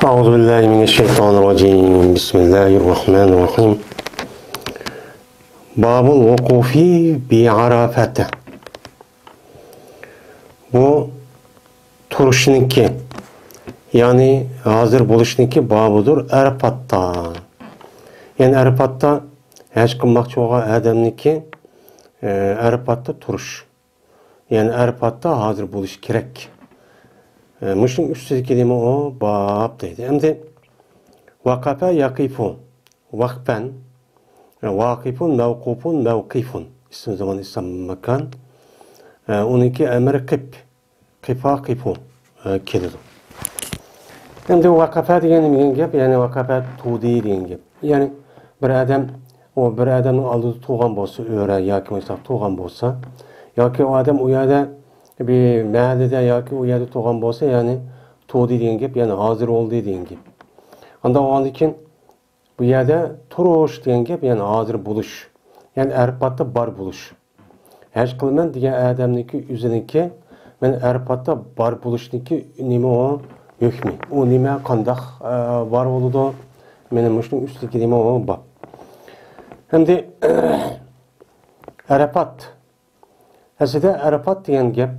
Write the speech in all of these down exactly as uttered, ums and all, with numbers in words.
أعوذ بالله من الشيطان الرجيم. بسم الله الرحمن الرحيم. باب الوقوف بعرفة. بۇ تۇرۇشنىڭكى، يەنى ھازىر بولۇشنىڭكى بابىدۇر ئەرپاتتا. يەنى ئەرپاتتا ھەج قىلماقچى بولغان ئادەمنىڭكى، ئە، ئەرپاتتا تۇرۇش. يەنى ئەرپاتتا ھازىر بولۇش كېرەك. ئە، مۇشۇنىڭ ئۈستىدىكى نېمە ئۇ؟ باب دەيدۇ. ئەمدى ۋەقەفە يەقىفۇ. ۋەقفەن. ئە، ۋاقىفۇن، مەۋقۇفۇن، مەۋقىفۇن. ئىسىم زامان، ئىسىم ماكان. ئە، ئۇنىڭكى ئەمرى قىپ. قىفا، قىفۇ، ئە، كېلىدۇ. ئەمدى ۋەقەفە دېگەن نېمە دېگەن گەپ؟ يەنى ۋەقەفە تۇردى دېگەن گەپ. يەنى بىر ئادەم، ئۇ بىر ئادەمنىڭ ئالدىدا تۇرغان بولسا، ئۆرە ياكى بولمىسا تۇرغان بولسا، ياكى ئۇ ئادەم ئۇ يەردە بىر مەھەللىدە ياكى ئۇ يەردە تۇرغان بولسا، يەنى تۇردى دېگەن گەپ، يەنى ھازىر بولدى دېگەن گەپ. ئانداق بولغاندىن كېيىن بۇ يەردە تۇرۇش دېگەن گەپ، يەنى ھازىر بولۇش، يەنى ئەرپاتتا بار بولۇش. ھەج قىلىمەن دېگەن ئادەمنىڭكى ئۆزىنىڭكى، مەن ئەرپاتتا بار بولۇشنىڭكى نېمە ئۇ ھۆكمى؟ ئۇ نېمە، قانداق، ئە، بار بولىدۇ؟ مانا مۇشۇنىڭ ئۈستىدىكى نېمە ئۇ باب. ئەمدى ئەرەپات. ئەسلىدە ئەرەپات دېگەن گەپ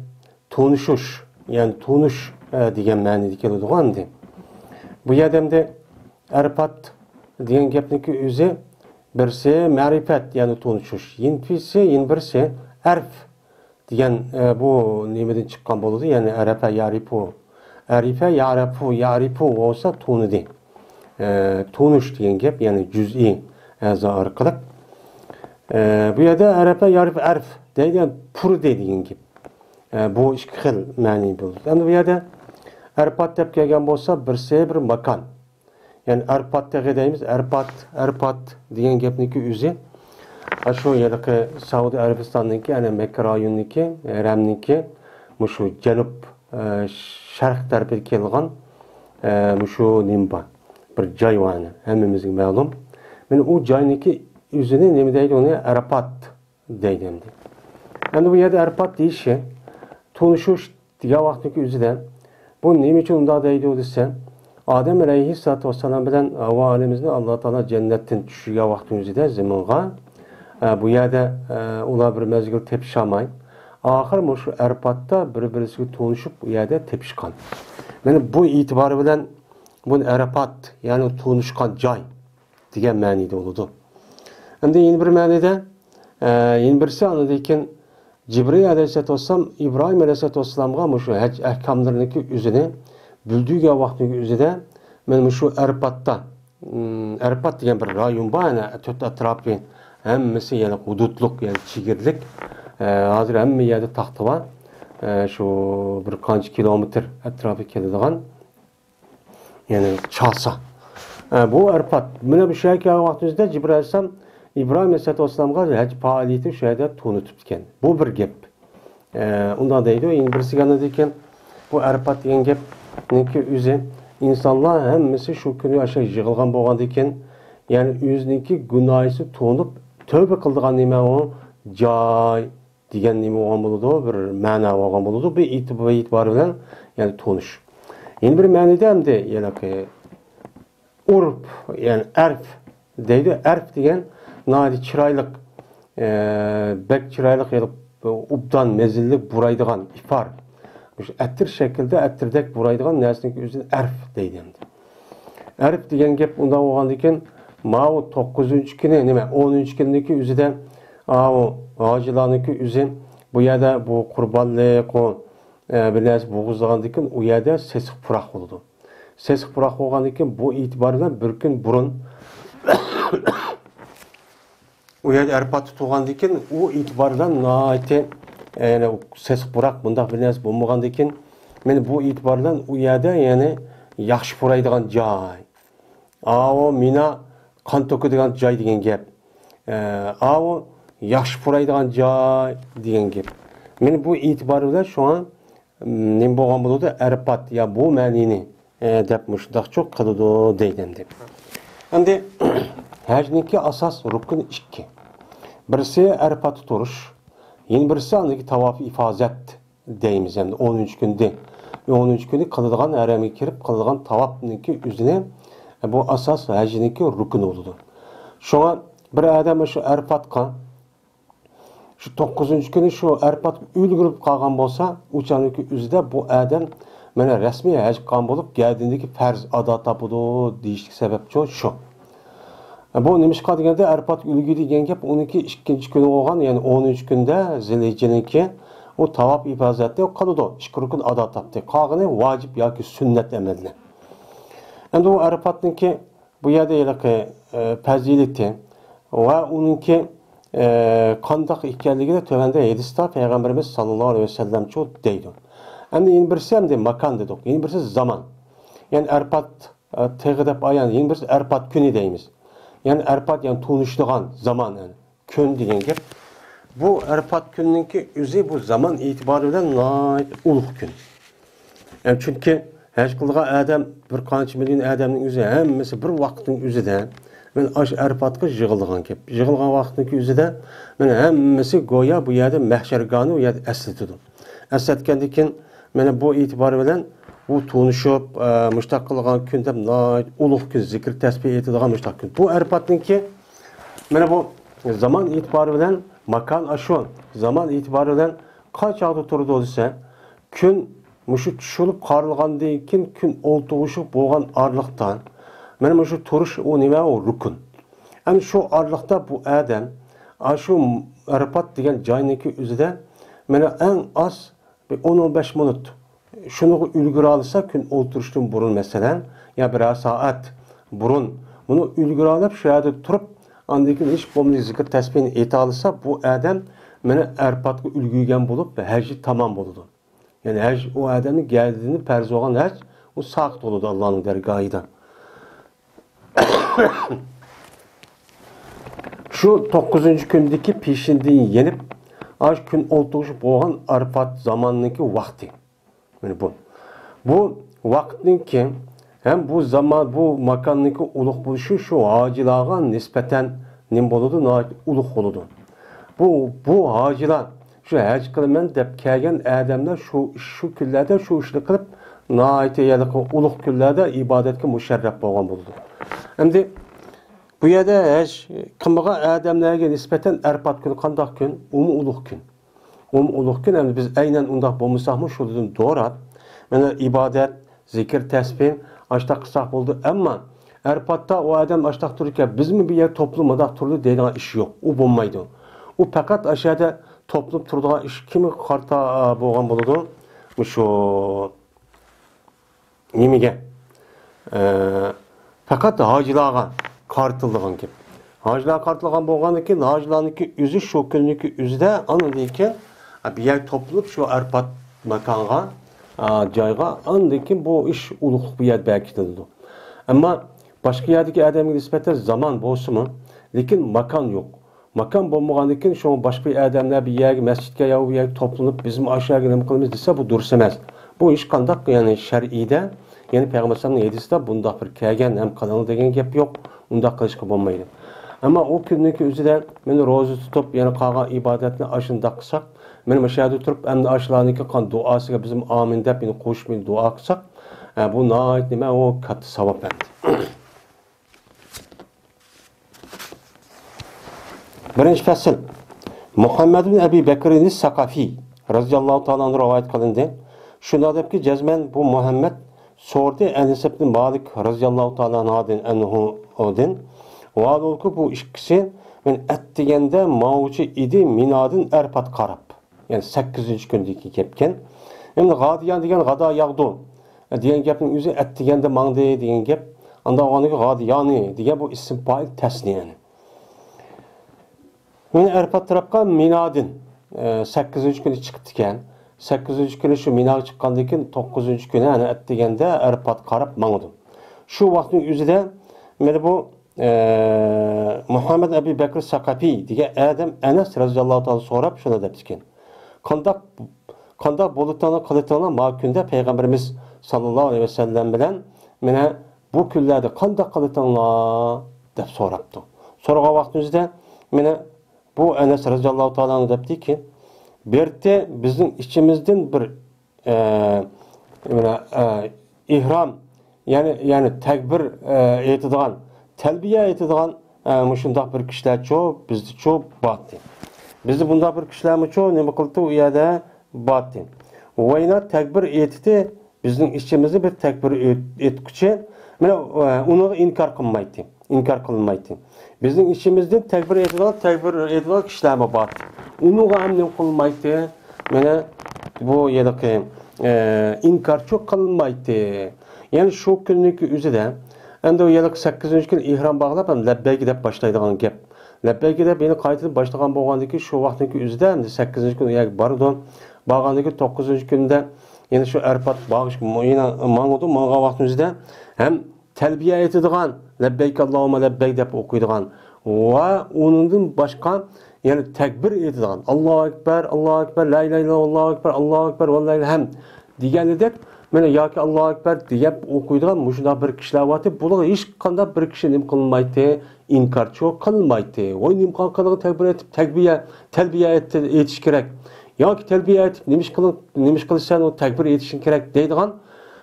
تونۇشۇش، يەنى تونۇش، ئە، دېگەن مەنىدە كېلىدىغۇ ئەمدى. بۇ يەردە ئەمدى ئەرەپات دېگەن گەپنىڭكى ئۆزى بىرسى مەرىپەت، يەنى تونۇشۇش. يەنە بىرسى، يەنە بىرسى ئەرف دېگەن، ئە، بۇ نېمىدىن چىققان بولىدۇ؟ يەنى ئەرەپە يەرىپۇ. ئەرىفە يەرىپۇ، يەرىپۇ بولسا تونۇدى. ئە، تونۇش دېگەن گەپ، يەنى جۈزئىي ئەزا ئارقىلىق. ئە، بۇ يەردە ئەرەپە يەرىپ ئەرف دەيدۇ، يەنى پۇردى دېگەن گەپ. ئە، بۇ ئىككى خىل مەنى بولىدۇ. ئەمدى بۇ يەردە ئەرپات دەپ كەلگەن بولسا، بىرسى بىر ماكان. يەنى ئەرپات تېغى دەيمىز، ئەرپات، ئەرپات دېگەن گەپنىڭكى ئۆزى ئاشۇ ھېلىقى سەئۇدى ئەرەبىستاننىڭكى، يەنى مەككە رايونىنىڭكى، ھەرەمنىڭكى مۇشۇ جەنۇب، ئە، شەرق تەرىپىگە كېلىدىغان، ئە، مۇشۇ نېمە بار؟ بىر جاي بار، يەنى ھەممىمىزگە مەلۇم. مانا ئۇ جاينىڭكى ئۆزىنى نېمە دەيدۇ؟ ئۇنى ئەرپات دەيدۇ ئەمدى. ئەمدى بۇ يەردە ئەرپات دېيىشى، تونۇشۇش دېگەن ۋاقىتنىڭكى ئۆزىدە، بۇ نېمە ئۈچۈن ئۇنداق دەيدۇ دېسە، ئادەم ئەلەيھىسسالاتۇ ۋەسسالام بىلەن ھاۋا ئانىمىزنى ئاللا تائالا جەننەتتىن چۈشۈرگەن ۋاقتىنىڭ ئۆزىدە زېمىنغا، ئە، بۇ يەردە، ئە، ئۇلار بىر مەزگىل تېپىشالماي، ئاخىر مۇشۇ ئەرپاتتا بىر-بىرسىگە تونۇشۇپ، ئۇ يەردە تېپىشقان. مانا بۇ ئېتىبارى بىلەن بۇنى ئەرپات، يەنى تونۇشقان جاي دېگەن مەنىدە بولىدۇ. ئەمدى يەنە بىر مەنىدە، ئە، يەنە بىرسى ئاندىن كېيىن جىبرىئىل ئەلەيھىسسالاتۇ ۋەسسالام ئىبراھىم ئەلەيھىسسالاتۇ ۋەسسالامغا مۇشۇ ھەج ئەھكاملىرىنىڭكى ئۆزىنى بىلدۈرگەن ۋاقتىنىڭ ئۆزىدە مانا مۇشۇ ئەرپاتتا، ئىم، ئەرپات دېگەن بىر رايون بار، يەنە تۆت ئەتراپى ھەممىسى يەنە ھودۇدلۇق، يەنى چېگرىلىك. ئە، ھازىر ھەممە يەردە تاختا بار. ئە، شۇ بىر قانچە كىلومېتىر ئەتراپىغا كېلىدىغان. يەنى چالسا. ئە، بۇ ئەرپات. مانا بۇ شەھەرگە كەلگەن ۋاقتىمىزدا جىبرىئىل ئەلەيھىسسالام ئىبراھىم ئەلەيھىسسالاتۇ ۋەسسالامغا ھەج پائالىيىتى شۇ يەردە تونۇتۇپتىكەن. بۇ بىر گەپ. ئە، ئۇنداق دەيدۇ. يەنە بىرسى ئاندىن كېيىن بۇ ئەرپات دېگەن گەپنىڭكى ئۆزى ئىنسانلار ھەممىسى شۇ كۈنى ئاشۇ يىغىلغان بولغاندىن كېيىن، يەنى ئۆزىنىڭكى گۇناھىسىنى تونۇپ، تۆبە قىلىدىغان نېمە ئۇ؟ جاي. دېگەن نېمە بولغان بولىدۇ؟ بىر مەنا بولغان بولىدۇ. بۇ ئېتىبار، ئېتىبار بىلەن، يەنى تونۇش. يەنە بىر مەنىدە ئەمدى، يەنى ئۇرپ، يەنى ئەرپ دەيدۇ. ئەرپ دېگەن ناھايىتى چىرايلىق، ئە، بەك چىرايلىق، يەنى ئوبدان مەززىلىك بۇرايدىغان ئىپار. مۇشۇ ئەتىر شەكلىدە، ئەتىردەك بۇرايدىغان نەرسىنىڭ ئۆزىنى ئەرپ دەيدۇ ئەمدى. ئەرپ دېگەن گەپ ئۇنداق بولغاندىكىن، ماۋۇ توققۇزىنچى كۈنى، نېمە، ئونىنچى كۈنىدىكى ئۆزىدە، ئاۋۇ ھاجىلارنىڭكى ئۆزى بۇ يەردە بۇ قۇربانلىق، ئۇ، ئە، بىر نەرسە بوغۇزلىغاندىكىن، ئۇ يەردە سېسىق پۇراق بولىدۇ. سېسىق پۇراق بولغاندىكىن، بۇ ئېتىبار بىلەن بىر كۈن بۇرۇن ئۇ يەردە ئەرپاتتا تۇرغاندىكىن، ئۇ ئېتىبار بىلەن ناھايىتى، يەنى سېسىق پۇراق، بۇنداق بىر نەرسە بولمىغاندىكىن، مانا بۇ ئېتىبار بىلەن ئۇ يەردە، يەنى ياخشى پۇرايدىغان جاي. ئاۋۇ مىنا قان تۆكىدىغان جاي دېگەن گەپ. ئە، ئاۋۇ ياخشى پۇرايدىغان جاي دېگەن گەپ. مانا بۇ ئېتىبار بىلەن شۇڭا نېمە بولغان بولىدۇ؟ ئەرپات يا بۇ مەنىنى، ئە، دەپ مۇشۇنداقچۇ قىلىدۇ دەيدۇ ئەمدى. ئەمدى ھەجنىڭكى ئاساس رۇكنى ئىككى. بىرسى ئەرپاتتا تۇرۇش، يەنە بىرسى ئاندىكى تاۋاپى ئىفازەت دەيمىز ئەمدى. ئونىنچى كۈندە ئونىنچى كۈنى قىلىدىغان، ھەرەمگە كىرىپ قىلىدىغان تاۋاپنىڭكى ئۆزىنى، بۇ ئاساس ھەجنىڭكى رۇكنى بولىدۇ. شۇڭا بىر ئادەم شۇ ئەرپاتقا شۇ توققۇزىنچى كۈنى شۇ ئەرپاتقا ئۈلگۈرۈپ قالغان بولسا، ئۇ چاغنىڭكى ئۆزىدە بۇ ئادەم مانا رەسمىي ھەج قىلغان بولۇپ، گەدىنىدىكى پەرز ئادا تاپىدۇ دېيىشلىك سەۋەبچۇ شۇ. بۇ نېمىشقا دېگەندە، ئەرپات ئۈلگە دېگەن گەپ ئۇنىڭكى ئىككىنچى كۈنى بولغان، يەنى ئونىنچى كۈندە زىلھىججىنىڭكى ئۇ تاۋاپ ئىپازەتنى قىلىدۇ، ئىككى رۇكۇن ئادا تاپتى. قالغىنى ۋاجىپ ياكى سۈننەت ئەمەللەر. ئەمدى ئۇ ئەرپاتنىڭكى بۇ يەردە ھېلىقى، ئە، پەزىلىتى ۋە ئۇنىڭكى، ئە، قانداق ئىكەنلىكىنى تۆۋەندە ھەدىستە پەيغەمبىرىمىز ساللاللاھۇ ئەلەيھى ۋەسەللەمچۇ دەيدۇ. ئەمدى يەنە بىرسى ئەمدى ماكان دېدۇق، يەنە بىرسى زامان. يەنى ئەرپات، ئە، تېغى دەپ ئايان، يەنە بىرسى ئەرپات كۈنى دەيمىز. يەنى ئەرپات، يەنى تونۇشىدىغان زامان، يەنى كۈن دېگەن گەپ. بۇ ئەرپات كۈننىڭكى ئۆزى بۇ زامان ئېتىبارى بىلەن ناھايىتى ئۇلۇغ كۈن. يەنى چۈنكى ھەج قىلىدىغان ئادەم، بىر قانچە مىليون ئادەمنىڭ ئۆزى، ھەممىسى بىر ۋاقىتنىڭ ئۆزىدە مانا ئاشۇ ئەرپاتقا يىغىلىدىغان گەپ. يىغىلغان ۋاقىتنىڭكى ئۆزىدە مانا ھەممىسى گويا بۇ يەردە مەھشەرگاھنى ئۇ يەردە ئەسلىتىدۇ. ئەسلەتكەندىن كېيىن مانا بۇ ئېتىبارى بىلەن ئۇ تونۇشۇپ، ئە، مۇشتاق قىلغان كۈن دەپ ناھايىتى ئۇلۇغ كۈن، زىكىر تەسبىھ ئېيتىدىغان مۇشتاق كۈن. بۇ ئەرپاتنىڭكى مانا بۇ زامان ئېتىبارى بىلەن ماكان ئاشۇ. زامان ئېتىبارى بىلەن قاچاغدا تۇرىدۇ دېسە، كۈن مۇشۇ چۈش بولۇپ قارىلغاندىن كېيىن كۈن ئولتۇرغۇچە بولغان ئارىلىقتا، مانا مۇشۇ تۇرۇش ئۇ نېمە؟ ئۇ رۇكۇن. ئەنە شۇ ئارىلىقتا بۇ ئادەم ئاشۇ ئەرپات دېگەن جاينىڭكى ئۆزىدە مانا ئەڭ ئاز بىر ئون، ئون بەش مىنۇت شۇنىڭغا ئۈلگۈرەلىسە، كۈن ئولتۇرۇشتىن بۇرۇن، مەسىلەن، يا بىرەر سائەت بۇرۇن بۇنى ئۈلگۈرەلەپ، شۇ يەردە تۇرۇپ، ئاندىن كېيىن ھېچ بولمىسا زىكىر تەسبىھنى ئېيتالىسا، بۇ ئادەم مانا ئەرپاتقا ئۈلگۈرگەن بولۇپ، ھەجى تامام بولىدۇ. يەنى ھەج ئۇ ئادەمنىڭ گەدىنىدىن پەرز بولغان ھەج، ئۇ ساقىت بولىدۇ ئاللانىڭ دەرگاھىدا. شۇ توققۇزىنچى كۈندىكى پېشىندىن يېنىپ، ئاشۇ كۈن ئولتۇرۇش بولغان ئەرپات زاماننىڭكى ۋاقتى. مانا بۇ. بۇ ۋاقىتنىڭكى ھەم بۇ زامان، بۇ ماكاننىڭكى ئۇلۇغ بولۇشى شۇ ھاجىلارغا نىسبەتەن نېمە بولىدۇ؟ ناھايىتى ئۇلۇغ بولىدۇ. بۇ، بۇ ھاجىلار شۇ ھەج قىلىمەن دەپ كەلگەن ئادەملەر شۇ، شۇ كۈنلەردە شۇ ئىشنى قىلىپ، ناھايىتى ھېلىقى ئۇلۇغ كۈنلەردە ئىبادەتكە مۇشەررەپ بولغان بولىدۇ. ئەمدى بۇ يەردە ھەج قىلمىغان ئادەملەرگە نىسبەتەن ئەرپات كۈنى قانداق كۈن؟ ئۇمۇ ئۇلۇغ كۈن. ئۇمۇ ئۇلۇغ كۈن. ئەمدى بىز ئەينەن ئۇنداق بولمىساقمۇ، شۇلىدىن دوراپ، مانا ئىبادەت، زىكىر، تەسبىھ، ئاشتاق قىلساق بولىدۇ. ئەمما ئەرپاتتا ئۇ ئادەم ئاشتاق تۇرىدىكەن، بىزمۇ بۇ يەردە توپلىمىداق تۇرىلى دەيدىغان ئىش يوق. ئۇ بولمايدۇ. ئۇ پەقەت ئاشۇ يەردە توپلىنىپ تۇرىدىغان ئىش كىمگە قارىتا بولغان بولىدۇ؟ مۇشۇ نېمىگە؟ ئە، پەقەت ھاجىلارغا قارىتىلىدىغان گەپ. ھاجىلارغا قارىتىلغان بولغاندىن كېيىن، ھاجىلارنىڭكى ئۆزى شۇ كۈننىڭكى ئۆزىدە ئاندىن كېيىن بىر يەرگە توپلىنىپ، شۇ ئەرپات ماكانغا، ئا، جايغا، ئاندىن كېيىن بۇ ئىش ئۇلۇغلۇق بۇ يەردە بەركىتىلىدۇ. ئەمما باشقا يەردىكى ئادەمگە نىسبەتەن زامان بولسىمۇ، لېكىن ماكان يوق. ماكان بولمىغاندىن كېيىن، شۇڭا باشقا ئادەملەر بىر يەرگە، مەسچىتكە يا بۇ يەرگە توپلىنىپ، بىزمۇ ئاشۇ يەرگە نېمە قىلىمىز دېسە، بۇ دۇرۇس ئەمەس. بۇ ھېچقانداق، يەنى شەرئىيدە، يەنى پەيغەمبەر ئەلەيھىسسالامنىڭ ھەدىسىدە بۇنداق بىر كەلگەن ھەم قىلىڭ دېگەن گەپ يوق. ئۇنداق قىلىشقا بولمايدۇ. ئەمما ئۇ كۈننىڭكى ئۆزىدە مانا روزا تۇتۇپ، يەنە قالغان ئىبادەتنى ئاشۇنداق قىلساق، مانا مۇشۇ يەردە تۇرۇپ، ئەمدى ئاشۇلارنىڭكى قىلغان دۇئاسىغا بىزمۇ ئامىن دەپ، يەنە قوشۇپ دۇئا قىلساق، ئە، بۇ ناھايىتى نېمە، ئۇ كاتتا ساۋاب ئەمدى. بىرىنچى پەسىل. مۇھەممەد ئىبن ئەبى بەكرىنى سەقەفى رەزىياللاھۇ تائالا ئەنھۇ رىۋايەت قىلىندى. شۇنداق دەپكى، جەزمەن بۇ مۇھەممەد سورىدى ئەنەس ئىبن مالىك رەزىياللاھۇ تائالا ئەنھۇدىن، ئەنھۇدىن. ۋاھالەنكى، بۇ ئىككىسى مەن ئەتىگەندە ماڭغۇچى ئىدى مىنادىن ئەرپات قاراپ. يەنى سەككىزىنچى كۈندىكى گەپكەن. ئەمدى غادىيان دېگەن غادا ياغدۇ دېگەن گەپنىڭ ئۆزى ئەتىگەندە ماڭدى دېگەن گەپ. ئاندىن ئاۋۋالقى غادىيانى دېگەن بۇ ئىسىم پائىل تەسنىيە. مەن ئەرپات تەرەپكە مىنادىن، ئە، سەككىزىنچى كۈنى چىقىپتىكەن. سەككىزىنچى كۈنى شۇ مىناغا چىققاندىن كېيىن، توققۇزىنچى كۈنى، يەنى ئەتىگەندە ئەرپات قاراپ ماڭىدۇ. شۇ ۋاقىتنىڭ ئۆزىدە مانا بۇ ئە، مۇھەممەد ئەبى بەكرى سەقەپى دېگەن ئادەم ئەنەس رەزىياللاھۇ تائالا سوراپ شۇنداق دەپتىكەن. قانداق، قانداق بولۇتۇڭلار قىلىتىڭلار ما كۈندە پەيغەمبىرىمىز ساللاللاھۇ ئەلەيھى ۋەسەللەم بىلەن مانا بۇ كۈنلەردە قانداق قىلىتىڭلار دەپ سوراپتۇ. سورىغان ۋاقتىمىزدا مانا بۇ ئەنەس رەزىياللاھۇ تائالا ئەنھۇ دەپتىكى، بىرتى بىزنىڭ ئىچىمىزدىن بىر ئە، مانا، ئە، ئېھرام، يەنى، يەنى تەكبىر، ئە، ئېيتىدىغان، تەلبىيە ئېيتىدىغان، ئە، مۇشۇنداق بىر كىشىلەرچۇ، بىزدىچۇ بارتى. بىزدە بۇنداق بىر كىشىلەرمۇچۇ نېمە قىلدى ئۇ يەردە؟ بارتى. ۋاينا تەكبىر ئېيتتى، بىزنىڭ ئىچىمىزدە بىر تەكبىر ئېيت-، ئېيتقۇچى، مانا، ئە، ئۇنىڭغا ئىنكار قىلمايتتى. ئىنكار قىلمايتتى. بىزنىڭ ئىچىمىزدىن تەكبىر ئېيتىدىغان، تەكبىر ئېيتىدىغان كىشىلەرمۇ بار. ئۇنىڭغا ھەم نېمە قىلمايتتى؟ مانا بۇ ھېلىقى، ئە، ئىنكارچۇ قىلمايتتى. يەنى شۇ كۈننىڭكى ئۆزىدە، ئەمدى ئۇ ھېلىقى سەككىزىنچى كۈن ئېھرام باغلاپ، ھەم لەببەيك دەپ باشلايدىغان گەپ. لەببەيك دەپ يەنە قايتىدىن باشلىغان بولغاندىكىن، شۇ ۋاقىتنىڭكى ئۆزىدە، ئەمدى سەككىزىنچى كۈن ئۇ يەرگە بارىدۇ. بارغاندىكىن توققۇزىنچى كۈندە يەنە شۇ ئەرپات باغ-، يەنە ماڭىدۇ، ماڭغان ۋاقىتنىڭ ئۆزىدە ھەم تەلبىيە ئېيتىدىغان، لەببەيك ئاللاھۇممە لەببەيك دەپ ئوقۇيدىغان ۋە ئۇنىڭدىن باشقا يەنە تەكبىر ئېيتىدىغان، ئاللاھۇ ئەكبەر، ئاللاھۇ ئەكبەر، لا ئىلاھە ئىللاللاھ، ئاللاھۇ ئەكبەر، ئاللاھۇ ئەكبەر، ۋەللاھىل ھەمد دېگەندەك، مانا ياكى ئاللاھۇ ئەكبەر دەپ ئوقۇيدىغان مۇشۇنداق بىر كىشىلەر بارتى. بۇلارغا ھېچقانداق بىر كىشى نېمە قىلمايتتى؟ ئىنكارچۇ قىلمايتتى. ۋاي، نېمە قىلغان تەكبىر ئېيتىپ، تەلبىيە، تەلبىيە ئېيتىش كېرەك. ياكى تەلبىيە ئېيتىپ، نېمە ئىش قىلىڭ، نېمە ئىش قىلىسەن، ئۇ تەكبىر ئېيتىشىڭ كېرەك دەيدىغان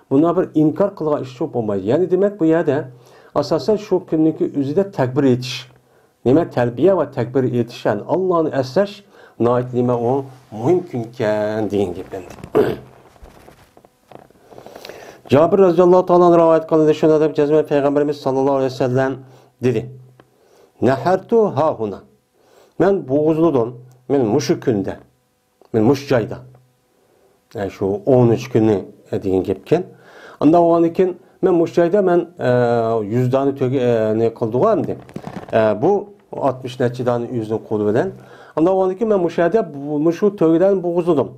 بۇنداق بىر ئىنكار قىلغان ئىشچۇ بولمايدۇ. يەنى دېمەك، بۇ يەردە ئاساسەن شۇ كۈننىڭكى ئۆزىدە تەكبىر ئېيتىش. نېمە، تەلبىيە ۋە تەكبىر ئېيتىش، يەنى ئاللانى ئەسلەش ناھايىتى نېمە ئۇ مۇھىم كۈنكەن دېگەن گەپ ئەمدى. جابىر رەزىياللاھۇ تائالا ئەنھۇ رىۋايەت قىلىندى، شۇنداق دەپ جەزمەن پەيغەمبىرىمىز ساللاللاھۇ ئەلەيھى ۋەسەللەم دېدى، نەھەرتۇ ھاھۇنا، مەن بوغۇزلىدىم، مەن مۇشۇ كۈندە، مەن مۇشۇ جايدا. ئە، شۇ ئونىنچى كۈنى، ئە، دېگەن گەپكەن. ئانداق بولغاندىكىن، مەن مۇشۇ جايدا مەن، ئە، يۈز دانە تۆگە، ئە، نى قىلدىغۇ ئەمدى. ئە، بۇ ئاتمىش نەچچە دانە ئۆزىنىڭ قولى بىلەن. ئانداق بولغاندىكىن، مەن مۇشۇ يەردە بۇ، مۇشۇ تۆگىدىن بوغۇزلىدىم.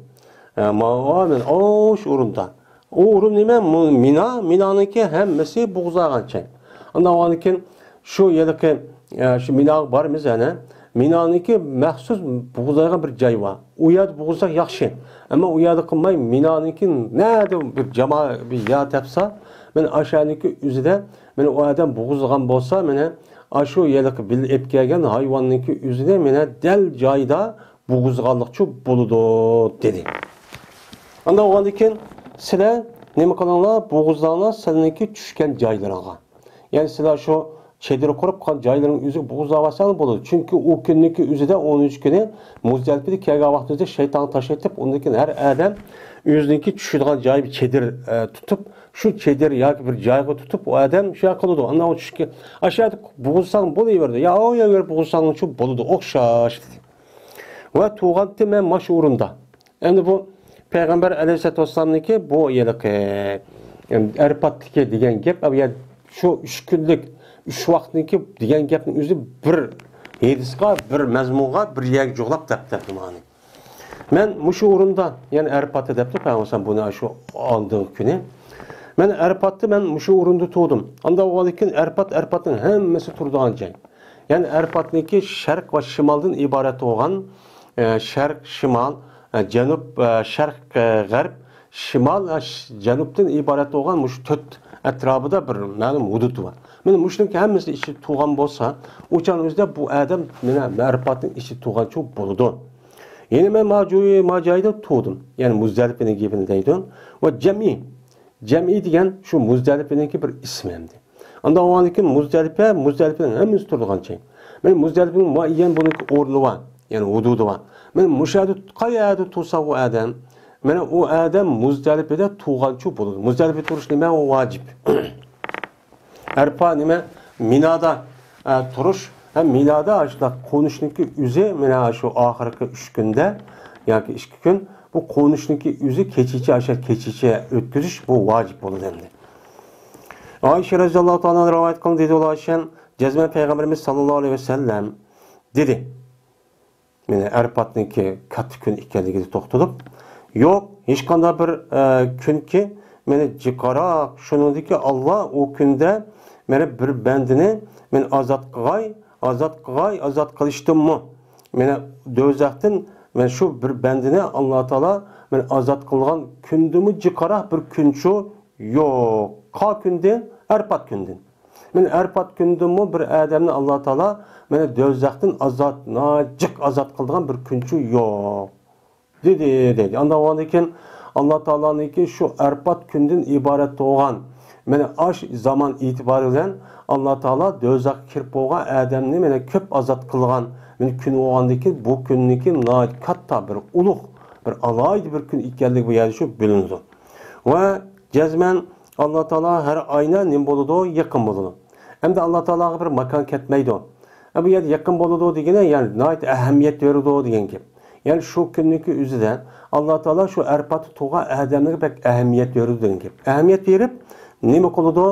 ئە، ما-، مەن، ئو، شۇ ئورۇندا. ئۇ ئورۇن نېمە؟ مۇ-، مىنا، مىنانىڭكى ھەممىسى بوغۇزلانغان جاي. ئانداق بولغاندىكىن، شۇ ھېلىقى، ئە، شۇ مىناغا بارىمىز يەنە. مىنانىڭكى مەخسۇس بوغۇزلايدىغان بىر جاي بار. ئۇ يەردە بوغۇزلىساق ياخشى. ئەمما ئۇ يەردە قىلماي، مىنانىڭكى نەدە بىر جاما-، بىر يەر تاپسا، مانا ئاشۇ يەرنىڭكى ئۆزىدە، مانا ئۇ ئادەم بوغۇزلىغان بولسا، مانا ئاشۇ ھېلىقى بىللە ئېلىپ كەلگەن ھايۋاننىڭكى ئۆزىنى مانا دەل جايىدا بوغۇزلىغانلىقچۇ بولىدۇ، دېدى. ئانداق بولغاندىن كېيىن سىلەر نېمە قىلىڭلار؟ بوغۇزلاڭلار سىلەرنىڭكى چۈشكەن جايلىرىغا. يەنى سىلەر شۇ چېدىر قۇرۇپ قالغان جايلىرىڭ ئۆزىگە بوغۇزلاۋالساڭلار بولىدۇ. چۈنكى ئۇ كۈننىڭكى ئۆزىدە، ئونىنچى كۈنى مۇزدەلىپىدە كەلگەن ۋاقتىمىزدا شەيتانغا تاش ئېتىپ، ئۇندىن كېيىن ھەر ئادەم ئۆزىنىڭكى چۈشىدىغان جايىغا چېدىر، ئە، تۇتۇپ، شۇ چېدىر ياكى بىر جايغا تۇتۇپ، ئۇ ئادەم شۇ يەر قىلىدۇ. ئاندىن ئۇ چۈشكە، ئاشۇ يەردە بوغۇزلىساڭ بولۇۋېرىدۇ. يا ئۇ يەرگە بوغۇزلىساڭچۇ بولىدۇ، ئوخشاش، دېدى. ۋە تۇغانتى مەن ماش ئورۇندا. ئەمدى بۇ پەيغەمبەر ئەلەيھىسسالاتۇ ۋەسسالامنىڭكى بۇ ھېلىقى، ئەرپاتتىكى دېگەن گەپ، ئەۋ يا شۇ ئۈچ كۈنلۈك، ئۈچ ۋاقىتنىڭكى دېگەن گەپنىڭ ئۆزى بىر ھەدىسقا، بىر مەزمۇنغا، بىر يەرگە جۇغلاپ دەپ، دەپتۇ مانا. مەن مۇشۇ ئورۇندا، يەنى ئەرپاتتا دەپتۇ پەيغەمبەر بۇنى شۇ ئالدىنقى كۈنى. مەن ئەرپاتتا، مەن مۇشۇ ئورۇندا تۇردۇم. ئانداق بولغاندىكىن ئەرپات، ئەرپاتنىڭ ھەممىسى تۇرىدىغان جاي. يەنى ئەرپاتنىڭكى شەرق ۋە شىمالدىن ئىبارەت بولغان، ئە، شەرق، شىمال، ئە، جەنۇب، ئە، شەرق، ئە، غەرب، شىمال، ئە، ش-، جەنۇبتىن ئىبارەت بولغان مۇشۇ تۆت ئەتراپىدا بىر مەلۇم ھۇدۇد بار. مانا مۇشۇنىڭكى ھەممىسى ئىچىدە تۇرغان بولسا، ئۇ چاغنىڭ ئۆزىدە بۇ ئادەم مانا ئەرپاتنىڭ ئىچىدە تۇرغانچۇ بولىدۇ. يەنى مەن ما جايدا تۇردۇم. يەنى مۇزدەلىپىنىڭ گېپىنى دەيدۇ. ۋە جەمئى. جەمئى دېگەن شۇ مۇزدەلىپىنىڭكى بىر ئىسمى ئەمدى. ئاندىن ئاۋۋالدىن كېيىن مۇزدەلىپە، مۇزدەلىپىنىڭ ھەممىسى تۇرىدىغان جاي. مانا مۇزدەلىپىنىڭ مۇئەييەن بۇنىڭكى ئورنى بار، يەنى ھۇدۇدى بار. مانا مۇشۇ يەردە قايەردە تۇرسا ئۇ ئادەم، مانا ئۇ ئادەم مۇزدەلىپىدە تۇرغانچۇ بولىدۇ. مۇزدەلىپە تۇرۇش نېمە؟ ئۇ ۋاجىپ. ئەرپا نېمە؟ مىنادا، ئە، تۇرۇش ھەم مىنادا شۇنداق قونۇشنىڭكى ئۆزى، مانا شۇ ئاخىرقى ئۈچ كۈندە ياكى ئىككى كۈن بۇ قونۇشنىڭكى ئۆزى كېچىچە، ئاشۇ كېچىچە ئۆتكۈزۈش بۇ ۋاجىپ بولىدۇ ئەمدى. ئائىشە رەزىياللاھۇ تائالا ئەنھا رىۋايەت قىلدى، دېدى ئۇلار ئىشەن، جەزمەن پەيغەمبىرىمىز ساللاللاھۇ ئەلەيھى ۋەسەللەم دېدى. مانا ئەرپاتنىڭكى كاتتا كۈن ئىكەنلىكىدە توختىلىپ، يوق، ھېچقانداق بىر، ئە، كۈنكى مانا جىقراق، شۇنىڭدىكى ئاللا ئۇ كۈندە مانا بىر بەندىنى مانا ئازاد قىلغاي، ئازاد قىلغاي، ئازاد قىلىشتىنمۇ، مانا دوزاختىن مانا شۇ بىر بەندىنى ئاللا تائالا مانا ئازاد قىلغان كۈندىنمۇ جىقراق بىر كۈنچۇ يوق. قا كۈندىن؟ ئەرپات كۈندىن. مانا ئەرپات كۈندىنمۇ بىر ئادەمنى ئاللا تائالا مانا دوزاختىن ئازاد، ناجىق ئازاد قىلىدىغان بىر كۈنچۇ يوق، دېدى، دەيدۇ. ئانداق بولغاندىن كېيىن ئاللا تائالانىڭكى شۇ ئەرپات كۈندىن ئىبارەت بولغان، مانا ئاش زامان ئېتىبارى بىلەن ئاللا تائالا دوزاخقا كىرىپ بولغان ئادەمنى مانا كۆپ ئازاد قىلغان، مانا كۈن بولغاندىكىن بۇ كۈننىڭكى ناھايىتى كاتتا بىر ئۇلۇغ، بىر ئالاھىدە بىر كۈن ئىكەنلىكى بۇ يەردە شۇ بىلىنىدۇ. ۋە جەزمەن ئاللا تائالا ھەر ئاينا نېمە بولىدۇ؟ يېقىن بولىدۇ. ئەمدى ئاللا تائالاغا بىر ماكان كەتمەيدۇ. ئە، بۇ يەردە يېقىن بولىدۇ دېگىنى، يەنى ناھايىتى ئەھمىيەت بېرىدۇ دېگەن گەپ. يەنى شۇ كۈننىڭكى ئۆزىدە ئاللا تائالا شۇ ئەرپاتتا تۇرغان ئادەملەرگە بەك ئەھمىيەت بېرىدۇ دېگەن گەپ. ئەھمىيەت بېرىپ نېمە قىلىدۇ؟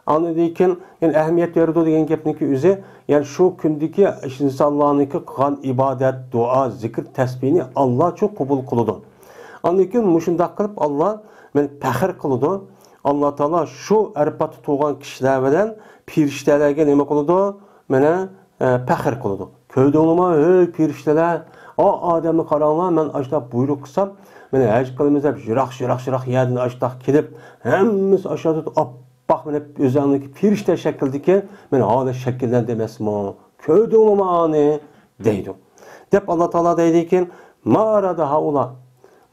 ئاندىن كېيىن، يەنى ئەھمىيەت بېرىدۇ دېگەن گەپنىڭكى ئۆزى، يەنى شۇ كۈندىكى ئىنسانلارنىڭكى قىلغان ئىبادەت، دۇئا، زىكىر، تەسبىھىنى ئاللا شۇ قوبۇل قىلىدۇ. ئاندىن كېيىن مۇشۇنداق قىلىپ ئاللا مەن پەخىر قىلىدۇ. ئاللا تائالا شۇ ئەرپاتتا تۇرغان كىشىلەر بىلەن پېرىشتەلەرگە نېمە قىلىدۇ؟ مانا، ئە، پەخىر قىلىدۇ. كۆردۈڭلارمۇ، ھەي پېرىشتىلەر، ئا ئادەمنى قاراڭلار، مەن ئاشۇنداق بۇيرۇق قىلسام، مانا ھەج قىلىمىز دەپ يىراق، يىراق، يىراق يەردىن ئاشۇنداق كېلىپ، ھەممىسى ئاشۇنداق ئاپئاق، مانا ئۆزۈڭنىڭكى پېرىشتە شەكلىدىكى، مانا ھازىر شەكىللەندى ئەمەسمۇ؟ كۆردۈڭلارمۇ ئانى؟ دەيدۇ. دەپ ئاللا تائالا دەيدىكىن، ما ئارادە ھائۇلا،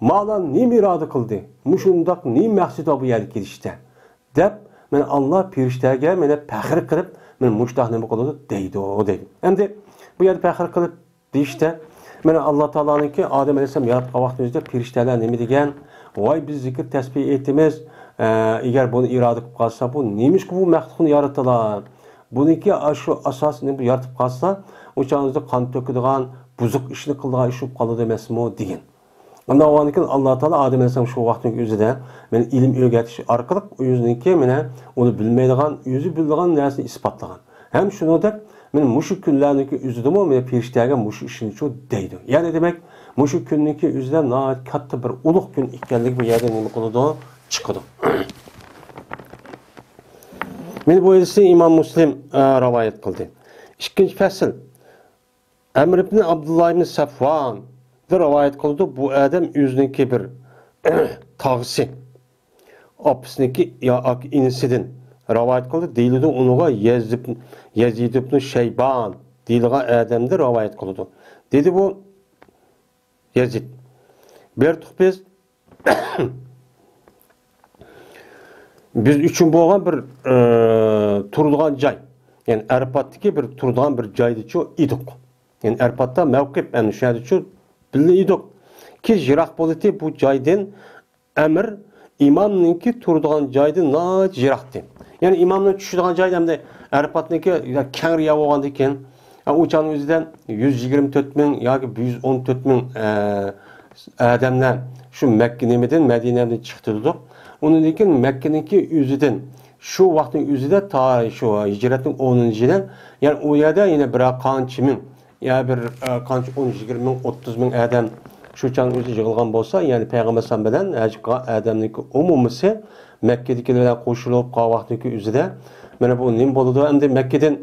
مالا نېمە ئىرادە قىلدى؟ مۇشۇنداق نېمە مەقسىتى بار بۇ يەرگە كېلىشتە؟ دەپ، مانا ئاللا پېرىشتەگە مانا پەخىر قىلىپ، مانا مۇشۇنداق نېمە قىلىدۇ دەيدۇ، دەيدۇ. ئەمدى بۇ يەردە پەخىر قىلىپ دېيىشتە، مانا ئاللا تائالانىڭكى ئادەم ئەلەيھىسسالام ياراتقان ۋاقتى ئۆزىدە پېرىشتەلەر نېمە دېگەن؟ ۋاي، بىز زىكىر تەسبىھ ئېيتىمىز، ئە، ئەگەر بۇنى ئىرادە قىلىپ قالسا، بۇ نېمىشقا بۇ مەخلۇقنى يارىتىلا؟ بۇنىڭكى ئاشۇ ئاساسىنى بۇ يارىتىپ قالسا، ئۇ چاغدا قان تۆكىدىغان، بۇزۇق ئىشنى قىلىدىغان ئىش بولۇپ قالىدۇ ئەمەسمۇ دېگەن. ئاندىن كېيىن ئاللا تائالا ئادەم ئەلەيھىسسالام شۇ ۋاقىتنىڭ ئۆزىدە مانا ئىلىم ئۆگەتىش ئارقىلىق ئۆزىنىڭكى مانا ئۇنى بىلمەيدىغان، ئۆزى بىلىدىغان نەرسىنى ئىسپاتلىغان. ھەم شۇنىڭدەك مانا مۇشۇ كۈنلەرنىڭكى ئۆزىدىمۇ مانا پېرىشتەگە مۇشۇ ئىشنىچۇ دەيدۇ. يەنى دېمەك، مۇشۇ كۈننىڭكى ئۆزىدە ناھايىتى كاتتا بىر ئۇلۇغ كۈن ئىكەنلىكى بۇ يەردە نېمە قىلىدۇ؟ چىقىدۇ. مانا بۇ ھەدىسنى ئىمام مۇسلىم، ئە، رىۋايەت قىلدى. ئىككىنچى پەسىل. ئەمر ئىبن ئابدۇللا ئىبن سەفۋاندىن رىۋايەت قىلىدۇ. بۇ ئادەم ئۆزىنىڭكى بىر تاغىسى، ئاپىسىنىڭكى ياكى ئىنىسىدىن رىۋايەت قىلدى. دېيىلىدۇ ئۇنىڭغا يەزىد، يەزىد ئىبن شەيبان دېيىلغان ئادەمدىن رىۋايەت قىلىدۇ. دېدى بۇ يەزىد، بەردۇق بىز بىز ئۈچۈن بولغان بىر، ئى، تۇرىدىغان جاي، يەنى ئەرپاتتىكى بىر تۇرىدىغان بىر جايدىچۇ ئىدۇق. يەنى ئەرپاتتا مەۋقىپ، يەنى شۇ يەردىچۇ بىللە ئىدۇق. كېيىن يىراق بولدى بۇ جايدىن، ئەمىر ئىمامنىڭكى تۇرىدىغان جايدىن ناھايىتى يىراقتى. يەنى ئىمامنىڭ چۈشىدىغان جايى ئەمدى ئەرپاتنىڭكى كەڭرى يەر بولغاندىكىن، ئۇ چاغنىڭ ئۆزىدە يۈز يىگىرمە تۆت مىڭ ياكى بىر يۈز ئون تۆت مىڭ، ئە، ئادەملەر شۇ مەككە نېمىدىن، مەدىنەدىن چىقتى دېدۇق. ئۇنىڭدىن كېيىن مەككىنىڭكى ئۆزىدىن شۇ ۋاقىتنىڭ ئۆزىدە تا شۇ ھىجرەتنىڭ ئونىنچى يىلى، يەنى ئۇ يەردە يەنە بىر قانچە مىڭ، يا بىر، ئە، قانچە ئون، يىگىرمە مىڭ، ئوتتۇز مىڭ ئادەم شۇ چاغنىڭ ئۆزىدە يىغىلغان بولسا، يەنى پەيغەمبەر ئەلەيھىسسالام بىلەن ھەج قىلغان ئادەمنىڭكى ئومۇمىسى مەككىدىكىلەر بىلەن قوشۇلۇپ قالغان ۋاقىتنىڭكى ئۆزىدە، مانا بۇ نېمە بولىدۇ؟ ئەمدى مەككىدىن،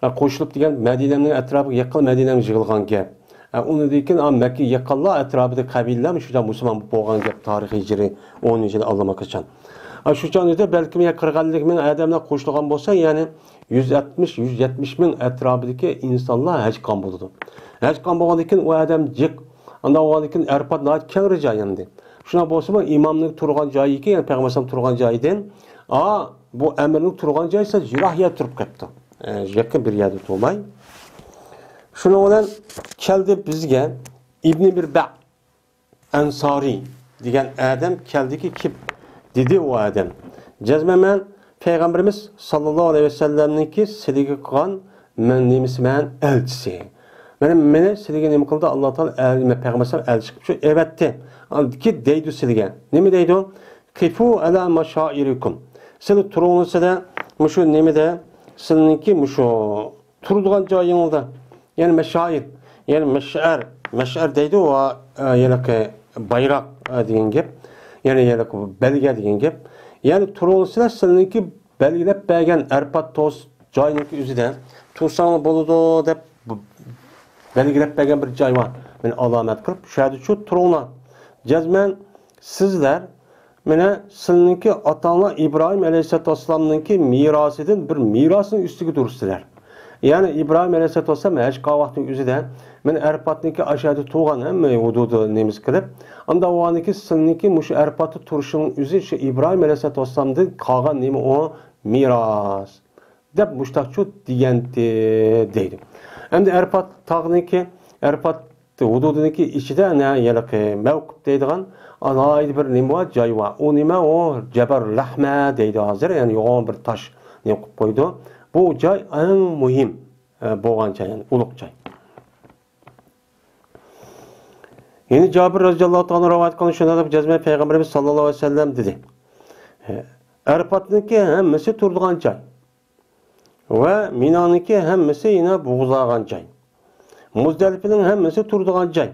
ئە، قوشۇلۇپ دېگەن مەدىنەنىڭ ئەتراپىغا يېقىن مەدىنەگە يىغىلغان گەپ. ئە، ئۇنىڭدىن كېيىن، ئا، مەككە يېقىنلا ئەتراپىدا قەبىلىلەر شۇ چاغ مۇسۇلمان بولغان گەپ، تارىخىي ھىجرىي ئونىنچى يىل ئاللىماقاچان. ئا، شۇ چاغنىڭ ئۆزىدە بەلكىم يا قىرىق ئەللىك مىڭ ئادەملەر قوشۇلغان بولسا، يەنى يۈز ئاتمىش، يۈز يەتمىش مىڭ ئەتراپىدىكى ئىنسانلار ھەج قىلغان بولىدۇ. ھەج قىلغان بولغاندىن كېيىن ئۇ ئادەم جىق. ئانداق بولغاندىن كېيىن ئەرپات ناھايىتى كەڭرى جاي ئەمدى. شۇنداق بولسىمۇ ئىمامنىڭ تۇرغان جايىكى، يەنى پەيغەمبەر ئەلەيھىسسالام تۇرغان جايىدىن، ئا، بۇ ئەمىرنىڭ تۇرغان جايى سەل يىراق يەر تۇرۇپ قاپتۇ. ئە، يېقىن بىر يەردە تۇرماي. شۇنىڭ بىلەن كەلدى بىزگە ئىبنى بىر بە ئەنسارى دېگەن ئادەم كەلدىكى، كېلىپ دېدى ئۇ ئادەم، جەزمەن مەن پەيغەمبىرىمىز ساللاللاھۇ ئەلەيھى ۋەسەللەمنىڭكى سىلىگە قىلغان مەن نېمىسى مەن ئەلچىسى. مانا مېنى سىلىگە نېمە قىلدى؟ ئاللا تائالا ئەل-، پەيغەمبەر ئەلچى قىلىپ شۇ ئەۋەتتى. كېيىن دەيدۇ سىلىگە. نېمە دەيدۇ؟ قىفۇ ئەلا ماشائىرىكۇم. سىلى تۇرۇڭلار سىلە مۇشۇ نېمىدە؟ سىلىنىڭكى مۇشۇ تۇرىدىغان جايىڭلاردا، يەنى مەشائىر، يەنى مەشئەر، مەشئەر دەيدۇ، ۋە، ئە، ھېلىقى بايراق، ئە، دېگەن گەپ. يەنى ھېلىقى بەلگە دېگەن گەپ. يەنى تۇرۇڭلار سىلەر سىلىنىڭكى بەلگىلەپ بەرگەن ئەرپات توس جايىنىڭكى ئۆزىدە تۇرساڭلار بولىدۇ دەپ بەلگىلەپ بەرگەن بىر جاي بار. مانا ئالامەت قىلىپ، شۇ يەردە شۇ تۇرۇڭلار. جەزمەن سىزلەر مانا سىلىنىڭكى ئاتاڭلار ئىبراھىم ئەلەيھىسسالاتۇ ۋەسسالامنىڭكى مىراسىدىن بىر مىراسنىڭ ئۈستىگە تۇرىسىلەر. يەنى ئىبراھىم ئەلەيھىسسالاتۇ ۋەسسالام ھەج قىلغان ۋاقتىنىڭ ئۆزىدە، مەن ئەرپاتنىكى ئاشۇ يەردە تۇرغان ھەممە ھۇدۇدى نېمىسى قىلىپ، ئاندا بولغاندىكىن سىلىنىكى مۇشۇ ئەرپاتتا تۇرۇشنىڭ ئۆزى شۇ ئىبراھىم ئەلەيھىسسالاتۇ ۋەسسالامدىن قالغان نېمە ئۇ؟ مىراس. دەپ مۇشتاقچۇ دېگەنتى دەيدۇ. ئەمدى ئەرپات تاغنىكى، ئەرپات ھۇدۇدىنىڭكى ئىچىدە نە ھېلىقى مەۋقۇپ دەيدىغان ئالاھىدە بىر نېمە بار، جاي بار. ئۇ نېمە؟ ئۇ جەبەل رەھمە دەيدۇ ھازىر، يەنى يوغان بىر تاش نېمە قىلىپ قويىدۇ. بۇ جاي ئەڭ مۇھىم، ئە، بولغان جاي، يەنى ئۇلۇغ جاي. يەنە جابىر رەزىياللاھۇ تائالا رىۋايەت قىلغان شۇنداق دەپ جەزمەن پەيغەمبىرىمىز ساللاللاھۇ ئەلەيھى ۋەسەللەم دېدى. ئەرپاتنىڭكى ھەممىسى تۇرىدىغان جاي. ۋە مىنانىڭكى ھەممىسى يەنە بوغۇزلانغان جاي. مۇزدەلىپىنىڭ ھەممىسى تۇرىدىغان جاي.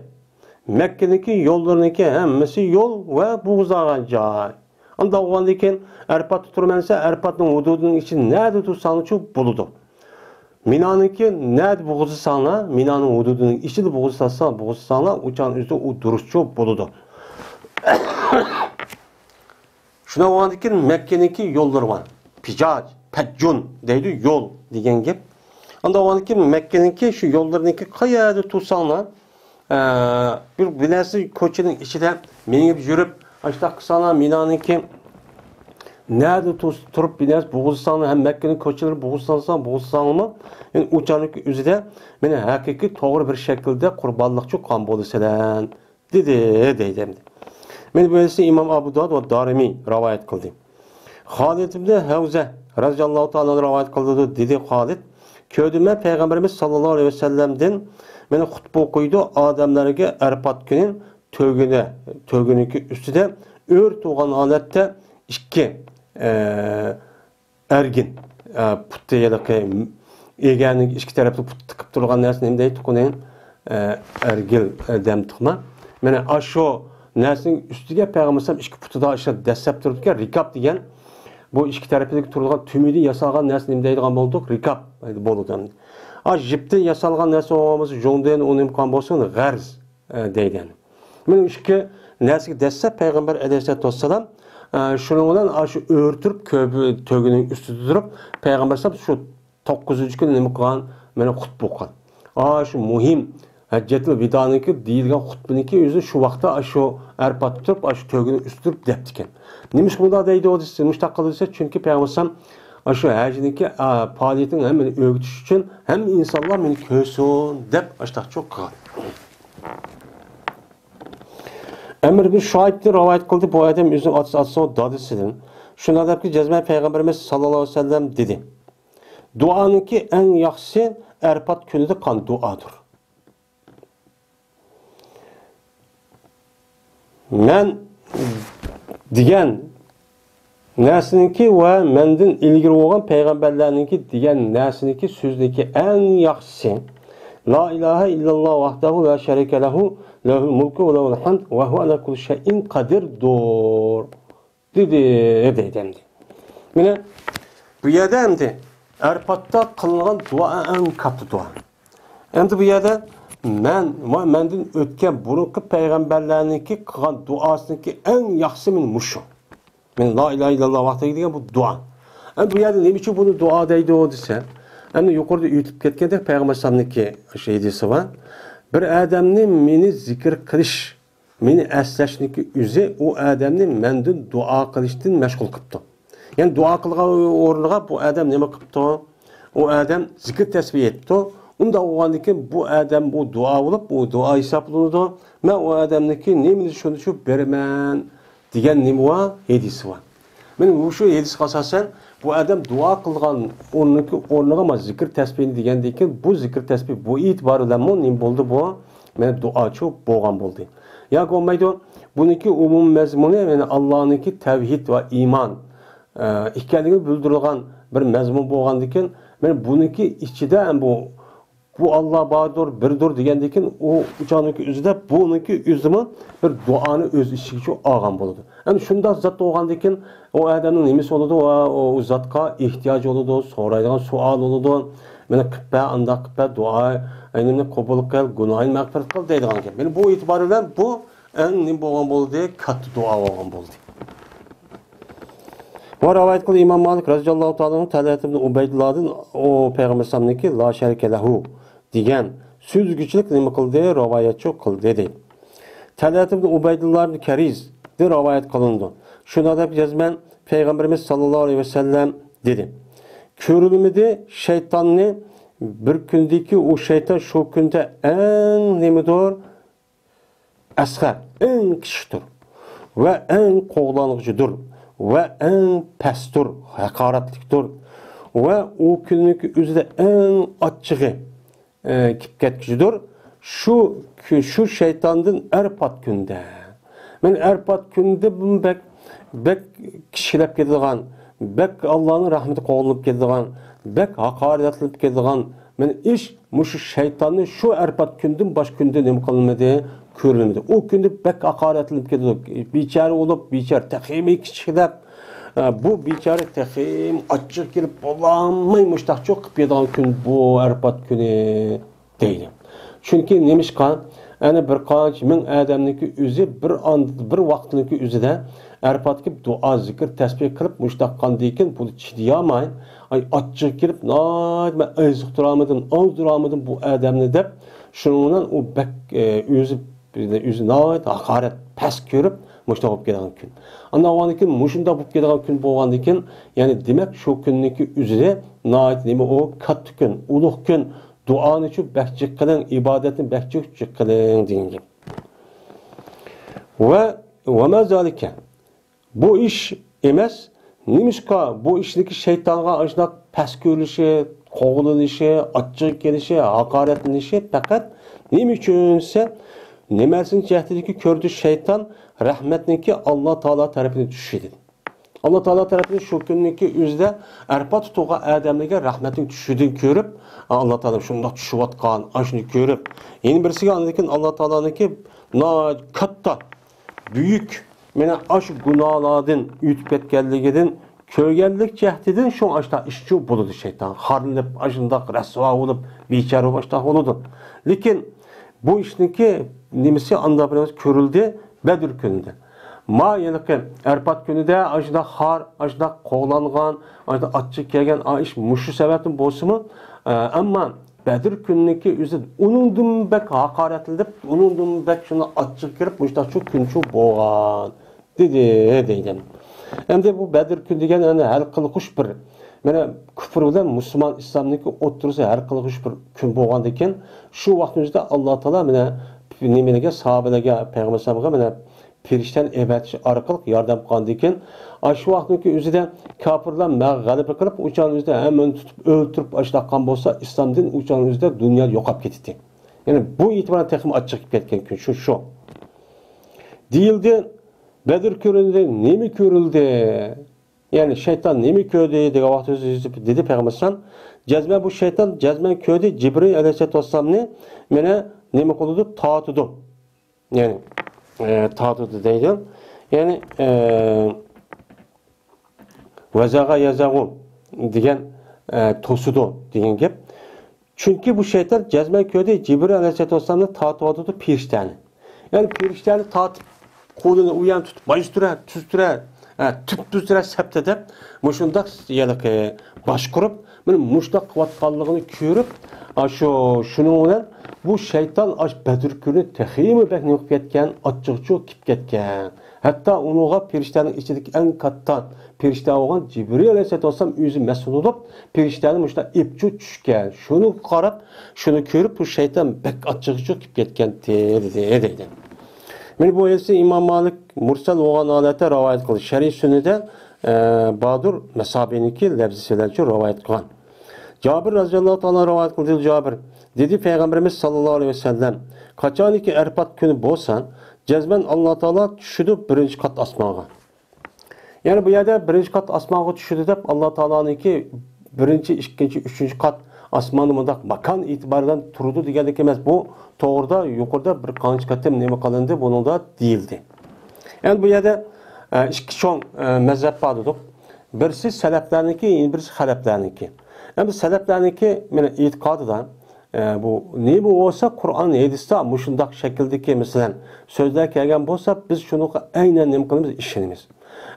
مەككىنىڭكى يوللىرىنىڭكى ھەممىسى يول ۋە بوغۇزلانغان جاي. ئانداق بولغاندىن كېيىن ئەرپاتتا تۇرىمەن دېسە، ئەرپاتنىڭ ھۇدۇدىنىڭ ئىچى نەدە تۇرساڭچۇ بولىدۇ. مىنانىڭكى نەدە بوغۇزلىساڭلار، مىنانىڭ ھۇدۇدىنىڭ ئىچىدە بوغۇزلىسا، بوغۇزلىساڭلار، ئۇ چاغنىڭ ئۆزىدە ئۇ دۇرۇسچۇ بولىدۇ. شۇنداق بولغاندىكىن مەككىنىڭكى يوللىرى بار. پىجاج، پەججۇن دەيدۇ، يول دېگەن گەپ. ئانداق بولغاندىكىن مەككىنىڭكى شۇ يوللىرىنىڭكى قەيەردە تۇرساڭلار، ئە، بىر، بىر نەرسە كوچىنىڭ ئىچىدە مېڭىپ يۈرۈپ، ئاشتاق قىلساڭلار، مىنانىڭكى نەدە تۇرس-، تۇرۇپ بىر نەرسە بوغۇزلىساڭلار، ھەم مەككىنىڭ كوچىلىرى بوغۇزلانسا، بوغۇزلانساڭلارمۇ، يەنى ئۇ چاغنىڭكى ئۆزىدە مېنى ھەقىقىي توغرا بىر شەكىلدە قۇربانلىقچى قىلغان بولىسىلەر. دېدى، دەيدۇ ئەمدى. مانا بۇ ھەدىسنى ئىمام ئەبۇ داۋۇد ۋە دارىمى رىۋايەت قىلدى. خالىد ئىبنى ھەۋزە رەزىياللاھۇ تائالا ئەنھۇ رىۋايەت قىلىدۇ، دېدى خالىد، كۆردۈم مەن پەيغەمبىرىمىز ساللاللاھۇ ئەلەيھى ۋەسەللەمدىن، مانا خۇتبە ئوقۇيدۇ، ئادەملەرگە ئەرپات كۈنى تۆگىنى، تۆگىنىڭكى ئۈستىدە ئۆرە تۇرغان ھالەتتە ئىككى، ئە، ئەرگىن، ئە، پۇتى ھېلىقى ئېگەرنىڭ ئىككى تەرەپلىك پۇت تىقىپ تۇرغان نەرسە نېمە دەيتتۇق ئۇنى؟ ئە، ئەرگىل، ئە، دەمتۇقما. مانا ئاشۇ نەرسىنىڭ ئۈستىگە پەيغەمبەر ئەلەيھىسسالام ئىككى پۇتىدا ئاشۇ دەسسەپ تۇرىدىكەن، رىكاب دېگەن. بۇ ئىككى تەرەپلىك تۇرىدىغان تۈمىدىن ياسالغان نەرسە نېمە دەيدىغان بولدۇق؟ رىكاب بولىدۇ. ئا، يىپتىن ياسالغان نەرسە بولغان بولسا، جۇڭدىن ئۇ نېمە قىلغان بولسۇن؟ غەرز، ئە، دەيدۇ. مانا ئىككى نەرسىگە دەسسەپ پەيغەمبەر ئەلەيھىسسالاتۇ ۋەسسالام، ئە، شۇنىڭ بىلەن ئاشۇ ئۆرە تۇرۇپ، كۆپ-، تۆگىنىڭ ئۈستىدە تۇرۇپ، پەيغەمبەر ئەلەيھىسسالام شۇ توققۇزىنچى كۈنى نېمە قىلغان؟ مانا خۇتبە ئوقۇغان. ئاشۇ مۇھىم ھەججەتۇل ۋىدانىڭكى دېيىلگەن خۇتبىنىڭكى ئۆزى شۇ ۋاقىتتا ئاشۇ ئەرپاتتا تۇرۇپ، ئاشۇ تۆگىنىڭ ئۈستىدە تۇرۇپ دەپتىكەن. نېمىشقا بۇنداق دەيدۇ دېسە، مۇشۇنداق قىلدى دېسە، چۈنكى پەيغەمبەر ئەلەيھىسسالام ئاشۇ ھەجنىڭكى، ئا، پائالىيىتىنى ھەممىنى ئۆگىتىش ئۈچۈن، ھەممە ئىنسانلار مېنى كۆرسۇن دەپ ئاشتاقچۇ قىلغان. ئەمر ئىبن شۇئەيبتىن رىۋايەت قىلدى، بۇ ئادەم ئۆزىنىڭ ئاتىسى، ئاتىسى دادىسىدىن. شۇنداق دەپكى، جەزمەن پەيغەمبىرىمىز ساللاللاھۇ ئەلەيھى ۋەسەللەم دېدى، دۇئانىڭكى ئەڭ ياخشىسى ئەرپات كۈنىدە قىلغان دۇئادۇر. مەن دېگەن نەرسىنىڭكى ۋە مەندىن ئىلگىرى بولغان پەيغەمبەرلەرنىڭكى دېگەن نەرسىنىڭكى سۆزنىڭكى ئەڭ ياخشىسى، لا ئىلاھە ئىللاللا ۋەھدەھۇ لا شەرىكە لەھۇ، لەھۇل مۇلكۇ ۋە لەھۇل ھەمد ۋە ھۇۋە ئەلا كۇللى شەيئىن قەدىردۇر، دېدى، دەيدۇ ئەمدى. مانا بۇ يەردە ئەمدى ئەرپاتتا قىلىنغان دۇئا ئەڭ كاتتا دۇئا. ئەمدى بۇ يەردە مەن ۋە مەندىن ئۆتكەن بۇرۇنقى پەيغەمبەرلەرنىڭكى قىلغان دۇئاسىنىڭكى ئەڭ ياخشىسى مانا مۇشۇ. مانا لا ئىلاھە ئىللاللا ۋەھدەھۇ دېگەن بۇ دۇئا. ئەمدى بۇ يەردە نېمە ئۈچۈن بۇنى دۇئا دەيدۇ دېسە، ئەمدى يۇقىرىدا ئۆتۈپ كەتكەندەك پەيغەمبەر ئەلەيھىسسالامنىڭكى شۇ ھەدىسى بار. بىر ئادەمنى مېنى زىكىر قىلىش، مېنى ئەسلەشنىڭكى ئۆزى ئۇ ئادەمنى مەندىن دۇئا قىلىشتىن مەشغۇل قىپتۇ. يەنى دۇئا قىلغان ئورنىغا بۇ ئادەم نېمە قىپتۇ؟ ئۇ ئادەم زىكىر تەسبىھ ئېيتىپتۇ. ئۇنداق بولغاندىن كېيىن بۇ ئادەم بۇ دۇئا بولۇپ، ئۇ دۇئا ھېسابلىنىدۇ. مەن ئۇ ئادەمنىڭكى نېمىنى شۇنى شۇ بېرىمەن دېگەن نېمە بار؟ ھەدىسى بار. مانا مۇشۇ ھەدىسكە ئاساسەن، بۇ ئادەم دۇئا قىلغان ئورنىنىڭكى ئورنىغا مانا زىكىر تەسبىھنى دېگەندىن كېيىن، بۇ زىكىر تەسبىھ بۇ ئېتىبار بىلەنمۇ نېمە بولدى بۇ؟ مانا دۇئاچۇ بولغان بولدى. ياكى بولمايدۇ، بۇنىڭكى ئومۇمىي مەزمۇنى، يەنى ئاللانىڭكى تەۋھىد ۋە ئىمان، ئە، ئىكەنلىكى بىلدۈرۈلگەن بىر مەزمۇن بولغاندىكىن، مانا بۇنىڭكى ئىچىدە ھەم بۇ بۇ ئاللا باردۇر، بىردۇر دېگەندىن كېيىن، ئۇ ئۇچانىڭكى ئۆزىدە، بۇنىڭكى ئۆزىمۇ بىر دۇئانى ئۆز ئىچىگە ئالغان بولىدۇ. ئەمدى شۇنداق زات بولغاندىن كېيىن، ئۇ ئادەمنىڭ نېمىسى بولىدۇ؟ ئۇ، ئۇ زاتقا ئېھتىياجى بولىدۇ، سورايدىغان سوئال بولىدۇ. مانا قىپە، ئانداق قىپە، دۇئا، ئەينىمنى قوبۇل قىل، گۇناھىمنى مەغپىرەت قىل دەيدىغان گەپ. مانا بۇ ئېتىبار بىلەن بۇ ئەڭ نېمە بولغان بولدى؟ كاتتا دۇئا بولغان بولدى. ۋە رىۋايەت قىلدى ئىمام مالىك رەزىياللاھۇ تائالا ئەنھۇ تەلھەت ئىبنى ئۇبەيدۇللادىن ئۇ پەيغەمبەر ئەلەيھىسسالامنىڭكى لا شەرىكە لەھۇ دېگەن سۆزلىگۈچىلىك نېمە قىلدى، رىۋايەتچى قىلدى دەيدۇ. تەلھەت ئىبنى ئۇبەيدۇللا ئىبنى كەرىزدىن رىۋايەت قىلىنىدۇ. شۇنداق دەپ جەزمەن پەيغەمبىرىمىز ساللاللاھۇ ئەلەيھى ۋەسەللەم دېدى. كۆرۈلمىدى شەيتاننى بىر كۈندىكى ئۇ شەيتان شۇ كۈندە ئەڭ نېمىدۇر؟ ئەسغەر، ئەڭ كىچىكتۇر ۋە ئەڭ قوغلانغۇچىدۇر ۋە ئەڭ پەستۇر، ھاقارەتلىكتۇر ۋە ئۇ كۈننىڭكى ئۆزىدە ئەڭ ئاچچىقى، ئە، كېلىپ كەتكۈچىدۇر. شۇ، شۇ شەيتاندىن ئەرپات كۈندە. مەن ئەرپات كۈندە بۇ بەك، بەك كىچىكلەپ كېتىدىغان، بەك ئاللانىڭ رەھمىتى قوغلىنىپ كېتىدىغان، بەك ھاقارەتلىنىپ كېتىدىغان، مەن ئىش مۇشۇ شەيتاننى شۇ ئەرپات كۈندىن باشقا كۈندە نېمە قىلمىدى، كۆرۈلمىدى. ئۇ كۈندە بەك ھاقارەتلىنىپ كېتىدۇ. بىچارە بولۇپ، بىچارە تېخىمۇ كىچىكلەپ، ئە، بۇ بىچارە تېخىمۇ ئاچچىقى كېلىپ بولالماي مۇشتاق چوقۇپ يەيدىغان كۈن بۇ ئەرپات كۈنى دەيدۇ. چۈنكى نېمىشقا؟ ئەنە بىر قانچە مىڭ ئادەمنىڭكى ئۆزى بىر ئان-، بىر ۋاقىتنىڭكى ئۆزىدە ئەرپاتقا دۇئا، زىكىر، تەسبىھ قىلىپ مۇشتاق قىلغاندىن كېيىن بۇ چىدىيالماي، ئاي، ئاچچىقى كېلىپ، ناھايىتى مەن ئېزىق تۇرالمىدىم، ئالدىرالمىدىم بۇ ئادەمنى دەپ، شۇنىڭ بىلەن ئۇ بەك، ئە، ئۆزى، ئۆزى ناھايىتى ھاقارەت، پەس كۆرۈپ مۇشۇنداق بولۇپ كېتىدىغان كۈن. ئاندىن كېيىن مۇشۇنداق بولۇپ كېتىدىغان كۈن بولغاندىن كېيىن، يەنى دېمەك شۇ كۈننىڭكى ئۆزىدە ناھايىتى نېمە ئۇ كاتتا كۈن، ئۇلۇغ كۈن، دۇئانىچۇ بەك جىق قىلىڭ، ئىبادەتنى بەك جىق، جىق قىلىڭ دېگەن گەپ. ۋە، ۋە ما زالىكە. بۇ ئىش ئەمەس. نېمىشقا بۇ ئىشنىكى شەيتانغا ئاشۇنداق پەس كۆرۈلۈشى، قوغلىنىشى، ئاچچىقى كېلىشى، ھاقارەتلىنىشى پەقەت نېمە ئۈچۈن دېسە، نېمىسىنىڭ جەھىتىدىكى كۆردى شەيتان رەھمەتنىڭكى ئاللا تائالا تەرىپىدىن چۈشۈشىدىن. ئاللا تائالا تەرىپىدىن شۇ كۈننىكى ئۆزىدە ئەرپات تۇتۇلغان ئادەملەرگە رەھمەتنىڭ چۈشۈشىدىن كۆرۈپ، ئاللا تائالا شۇنداق چۈشۈۋاتقان، ئاشۇنى كۆرۈپ، يەنە بىرسىگە ئاندىن كېيىن ئاللا تائالانىڭكى ناھايىتى كاتتا، بۈيۈك، مانا ئاشۇ گۇناھلاردىن ئۆتۈپ كەتكەنلىكىدىن كۆرگەنلىك جەھىتىدىن شۇ ئاشتا ئىشچۇ بولىدۇ شەيتان. خارلىنىپ، ئاشۇنداق رەسۋا بولۇپ، بىچارە بولۇپ ئاشۇنداق بولىدۇ. لېكىن بۇ ئىشنىڭكى نېمىسى ئاندا بىر كۆرۈلدى بەدر كۈنىدە. ما ھېلىقى ئەرپات كۈنىدە ئاشۇنداق خار، ئاشۇنداق قوغلانغان، ئاشۇنداق ئاچچىقى كەلگەن ئا ئىش مۇشۇ سەۋەبتىن بولسىمۇ، ئە، ئەمما بەدر كۈنىنىڭكى ئۆزى ئۇنىڭدىن بەك ھاقارەتلىنىپ، ئۇنىڭدىن بەك شۇنداق ئاچچىقى كىرىپ، مۇشۇنداق شۇ كۈنچۇ بولغان. دېدى، دەيدۇ. ئەمدى بۇ بەدر كۈنى دېگەن، يەنى ھەل قىلغۇچ بىر، مانا، كۇپۇر بىلەن مۇسۇلمان ئىسلامنىڭكى ئوتتۇرىسى ھەل قىلغۇچ بىر كۈن بولغاندىكىن، شۇ ۋاقىتنىڭ ئۆزىدە ئاللا تائالا، مانا، نېمىلەرگە، ساھابىلەرگە، پەيغەمبەر ئەلەيھىسسالامغا، مانا، پېرىشتىنى ئەۋەتىش ئارقىلىق ياردەم قىلغاندىكىن، ئاشۇ ۋاقىتنىڭكى ئۆزىدە كاپىرلار مە-، غەلىبە قىلىپ، ئۇ چاغنىڭ ئۆزىدە ھەممىنى تۇتۇپ ئۆلتۈرۈپ ئاشۇنداق قىلغان بولسا، ئىسلام دىنى ئۇ چاغنىڭ ئۆزىدە دۇنيادا يوقاپ كېتەتتى. يەنى بۇ ئېتىبارەن تېخىمۇ ئاچچىقى كېلىپ كەتكەن كۈن شۇ، شۇ. دېيىلدى، بەدر كۆرۈلدى، نېمە كۆرۈلدى؟ يەنى شەيتان نېمە كۆردى دېگەن ۋاقىتتا دېدى پەيغەمبەر ئەلەيھىسسالام، جەزمەن بۇ شەيتان جەزمەن كۆردى، جىبرىل ئەلەيھىسسالاتۇ ۋەسسالامنى مانا نېمە قىلىدۇ؟ تارتىدۇ. يەنى، ئە، تارتىدۇ دەيدۇ. يەنى، ئە، ۋەزەغە يەزەغۇ دېگەن، ئە، توسىدۇ دېگەن گەپ. چۈنكى بۇ شەيتان جەزمەن كۆردى، جىبرىل ئەلەيھىسسالاتۇ ۋەسسالامنى تارتىۋاتىدۇ پېرىشتەنى. يەنى پېرىشتەنى تارتىپ، قولىنى ئۇ يەرنى تۇتۇپ، بايىشتۇرە، تۈزدۈرە، ئە، تۈپ تۈزدۈرە سەپتە دەپ، مۇشۇنداق ھېلىقى باشقۇرۇپ، مانا مۇشۇنداق قىلىۋاتقانلىقىنى كۆرۈپ، ئاشۇ، شۇنىڭ بىلەن بۇ شەيتان ئاشۇ بەدر كۈنى تېخىمۇ بەك نېمە قىلىپ كەتكەن، ئاچچىقى چوقۇپ كەتكەن. ھەتتا ئۇنىڭغا پېرىشتەنىڭ ئىچىدىكى ئەڭ كاتتا پېرىشتە بولغان جىبرىل ئەلەيھىسسالاتۇ ۋەسسالام ئۆزى مەسئۇل بولۇپ، پېرىشتەنى مۇشۇنداق ئېپچۇ چۈشكەن. شۇنىڭغا قاراپ، شۇنى كۆرۈپ، بۇ شەيتان بەك ئاچچىقى چوقۇپ كەتكەنتى، دېدى، دەيدۇ. مانا بۇ ھەدىسنى ئىمام مالىك مۇرسەل بولغان ھالەتتە رىۋايەت قىلدى. شەرھى سۈننىدە، ئە، بادۇر مەسابىنىڭكى لەپزىسى بىلەن شۇ رىۋايەت قىلغان. جابىر رەزىياللاھۇ تائالا رىۋايەت قىلدى، جابىر دېدى، پەيغەمبىرىمىز ساللاللاھۇ ئەلەيھى ۋەسەللەم، قاچانكى ئەرپات كۈنى بولسا، جەزمەن ئاللا تائالا چۈشىدۇ بىرىنچى قات ئاسمانغا. يەنى بۇ يەردە بىرىنچى قات ئاسمانغا چۈشىدۇ دەپ، ئاللا تائالانىڭكى بىرىنچى، ئىككىنچى، ئۈچىنچى قات ئاسماندا مۇنداق ماكان ئېتىبارى بىلەن تۇرىدۇ دېگەنلىك ئەمەس. بۇ توغرىدا يۇقىرىدا بىر قانچە قېتىم نېمە قىلىندى، بۇنىڭدا دېيىلدى. يەنى بۇ يەردە، ئە، ئىككى چوڭ، ئە، مەزھەپ بار دېدۇق. بىرسى سەلەپلەرنىڭكى، يەنە بىرسى خەلەپلەرنىڭكى. ئەمدى سەلەپلەرنىڭكى، مانا، ئېتىقادىدا، ئە، بۇ نېمە بولسا، قۇرئان، ھەدىستە مۇشۇنداق شەكىلدىكى، مەسىلەن، سۆزلەر كەلگەن بولسا، بىز شۇنىڭغا ئەينەن نېمە قىلىمىز؟ ئىشىنىمىز.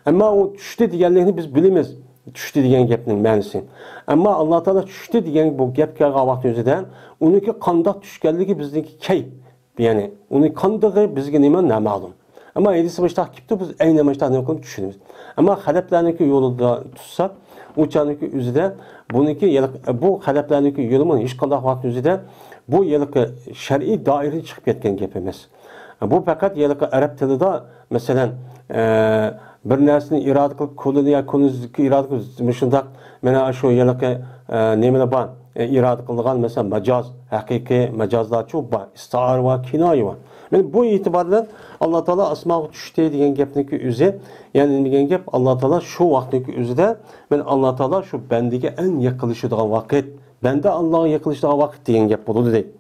ئەمما ئۇ چۈشتى دېگەنلىكنى بىز بىلىمىز، چۈشتى دېگەن گەپنىڭ مەنىسى. ئەمما ئاللا تائالا چۈشتى دېگەن بۇ گەپ كەلگەن ۋاقىت ئۆزىدە ئۇنىڭكى قانداق چۈش ئىكەنلىكى بىزنىڭكى كەي، يەنى ئۇنىڭ قاندىقى بىزگە نېمە نامەلۇم. ئەمما ھەدىسى مۇشتاق كېلىپتۇ، بىز ئەينەن مۇشتاق نېمە قىلىپ چۈشىنىمىز. ئەمما خەلەپلەرنىڭكى يولىدا تۇتساق، ئۇ چاغنىڭكى ئۆزىدە بۇنىڭكى يەنە بۇ خەلەپلەرنىڭكى يولىمۇ ھېچقانداق ۋاقىت ئۆزىدە بۇ ھېلىقى شەرئىي دائىرىدىن چىقىپ كەتكەن گەپ ئەمەس. بۇ پەقەت ھېلىقى ئەرەب تىلىدا، مەسىلەن، ئە، بىر نەرسىنى ئىرادە قىلىپ، كۇنىنى يا كۇنىزنى ئىرادە قىلىپ، مۇشۇنداق، مانا شۇ ھېلىقى، ئە، نېمىلەر بار، ئە، ئىرادە قىلىدىغان، مەسىلەن، ماجاز، ھەقىقىي ماجازلارچۇ بار، ئىستىئارە ۋە كىنايە بار. مانا بۇ ئېتىبار بىلەن ئاللا تائالا ئاسمانغا چۈشتى دېگەن گەپنىڭكى ئۆزى، يەنى نېمە دېگەن گەپ، ئاللا تائالا شۇ ۋاقىتنىڭكى ئۆزىدە، مانا ئاللا تائالا شۇ بەندىگە ئەڭ يېقىنلىشىدىغان ۋاقىت، بەندە ئاللاغا يېقىنلىشىدىغان ۋاقىت دېگەن گەپ بولىدۇ دەيدۇ.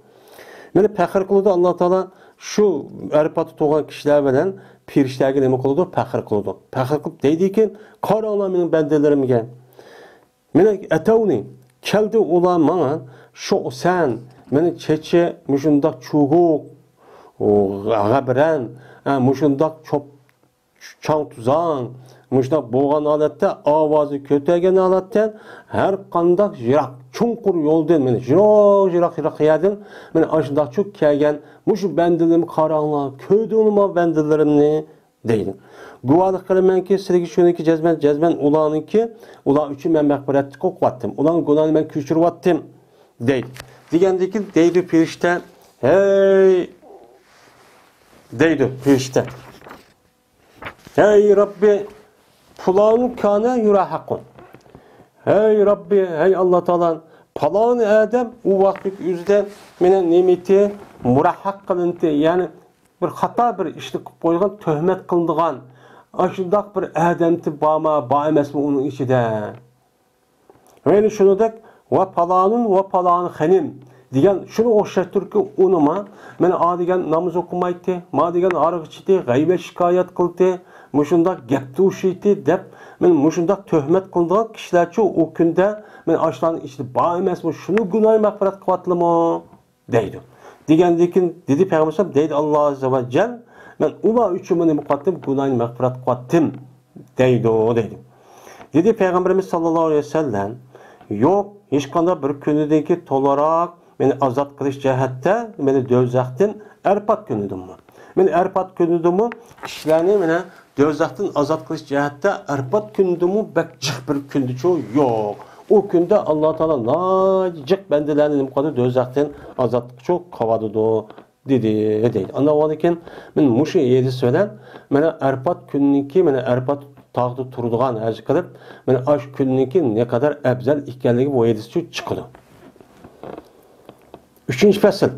مانا پەخىر قىلىدۇ ئاللا تائالا شۇ ئەرپاتتا تۇرغان كىشىلەر بىلەن پەرىشتىلەرگە نېمە قىلىدۇ؟ پەخىر قىلىدۇ. پەخىر قىلىپ دەيدىكى، قاراڭلار مېنىڭ بەندىلىرىمگە. مانا ئەتەۋنى، كەلدى ئۇلار ماڭا، شۇ سەن، مانا چېچى مۇشۇنداق چۇگۇق، غەبرەن، ھە، مۇشۇنداق چوپ چاڭ-توزان، مۇشۇنداق بولغان ھالەتتە، ئاۋازى كۆتەرگەن ھالەتتە، ھەر قانداق يىراق، چوڭقۇر يولدىن، مانا يىراق، يىراق، يىراق يەردىن، مانا ئاشۇنداق چۈشۈپ كەلگەن مۇشۇ بەندىلىرىمنى قاراڭلار، كۆردۈڭلارمۇ بەندىلىرىمنى؟ دەيدۇ. گۇۋاھلىق قىلىمەنكى، سىلىگە شۇنىڭكى جەزمەن، جەزمەن ئۇلارنىڭكى، ئۇلار ئۈچۈن مەن مەغپىرەتلىك ئوقۇۋاتتىم. ئۇلارنىڭ گۇناھىنى مەن كەچۈرۈۋاتتىم، دەيدۇ. دېگەندىن كېيىن دەيدۇ پەرىشتە، ھەي، دەيدۇ پەرىشتە. ھەي رەببى، پۇلان كانە يۇرا ھەققۇن. ھەي رەببى، ھەي ئاللا تائالا، پالان ئادەم ئۇ ۋاقىتتىكى ئۆزىدە مېنى نېمىتى مۇراھەق قىلىنتى، يەنى بىر خاتا بىر ئىشنى قىلىپ قويغان، تۆھمەت قىلىنىدىغان ئاشۇنداق بىر ئادەمتى بارما، بار ئەمەسمۇ ئۇنىڭ ئىچىدە؟ يەنى شۇنىڭدەك، ۋە پالانۇن ۋە پالان خېنىم دېگەن شۇنىڭغا ئوخشاشتۇركى ئۇنىمۇ، مانا ئا دېگەن ناماز ئوقۇمايتتى، ما دېگەن ھاراق ئىچىتتى، غەيۋەت شىكايەت قىلتى، مۇشۇنداق گەپ توشۇيتتى دەپ، مانا مۇشۇنداق تۆھمەت قىلىدىغان كىشىلەرچۇ ئۇ كۈندە مانا ئاشۇلارنىڭ ئىچىدە بار ئەمەسمۇ، شۇنىڭ گۇناھىنى مەغپىرەت قىلىۋاتىمۇ؟ دەيدۇ. دېگەندىن كېيىن دېدى پەيغەمبەر ئەلەيھىسسالام، دەيدۇ ئاللا ئەززە ۋە جەل، مەن ئۇلار ئۈچۈن نېمە قىلىۋاتتىم؟ گۇناھىنى مەغپىرەت قىلىۋاتتىم، دەيدۇ، دەيدۇ. دېدى پەيغەمبىرىمىز ساللاللاھۇ ئەلەيھى ۋەسەللەم، يوق، ھېچقانداق بىر كۈنىدىكى تولاراق مېنى ئازاد قىلىش جەھەتتە مېنى دوزاختىن ئەرپات كۈنىدىمۇ، مېنى ئەرپات كۈنىدىمۇ كىشىلەرنى مېنى دوزاختىن ئازاد قىلىش جەھەتتە ئەرپات كۈندىمۇ بەك جىق بىر كۈندىچۇ يوق. ئۇ كۈندە ئاللا تائالا ناھايىتى جىق بەندىلەرنى نېمە قىلىدۇ؟ دوزاختىن ئازاد قىلىدۇ، دېدى، دەيدۇ. ئاندىن كېيىن مەن مۇشۇ ھەدىس بىلەن مانا ئەرپات كۈننىڭكى، مانا ئەرپات تاغدا تۇرىدىغان ھەج قىلىپ، مانا ئاشۇ كۈننىڭكى نەقەدەر ئەپزەل ئىكەنلىكى بۇ ھەدىستىن چىقىدۇ. ئۈچىنچى پەسىل.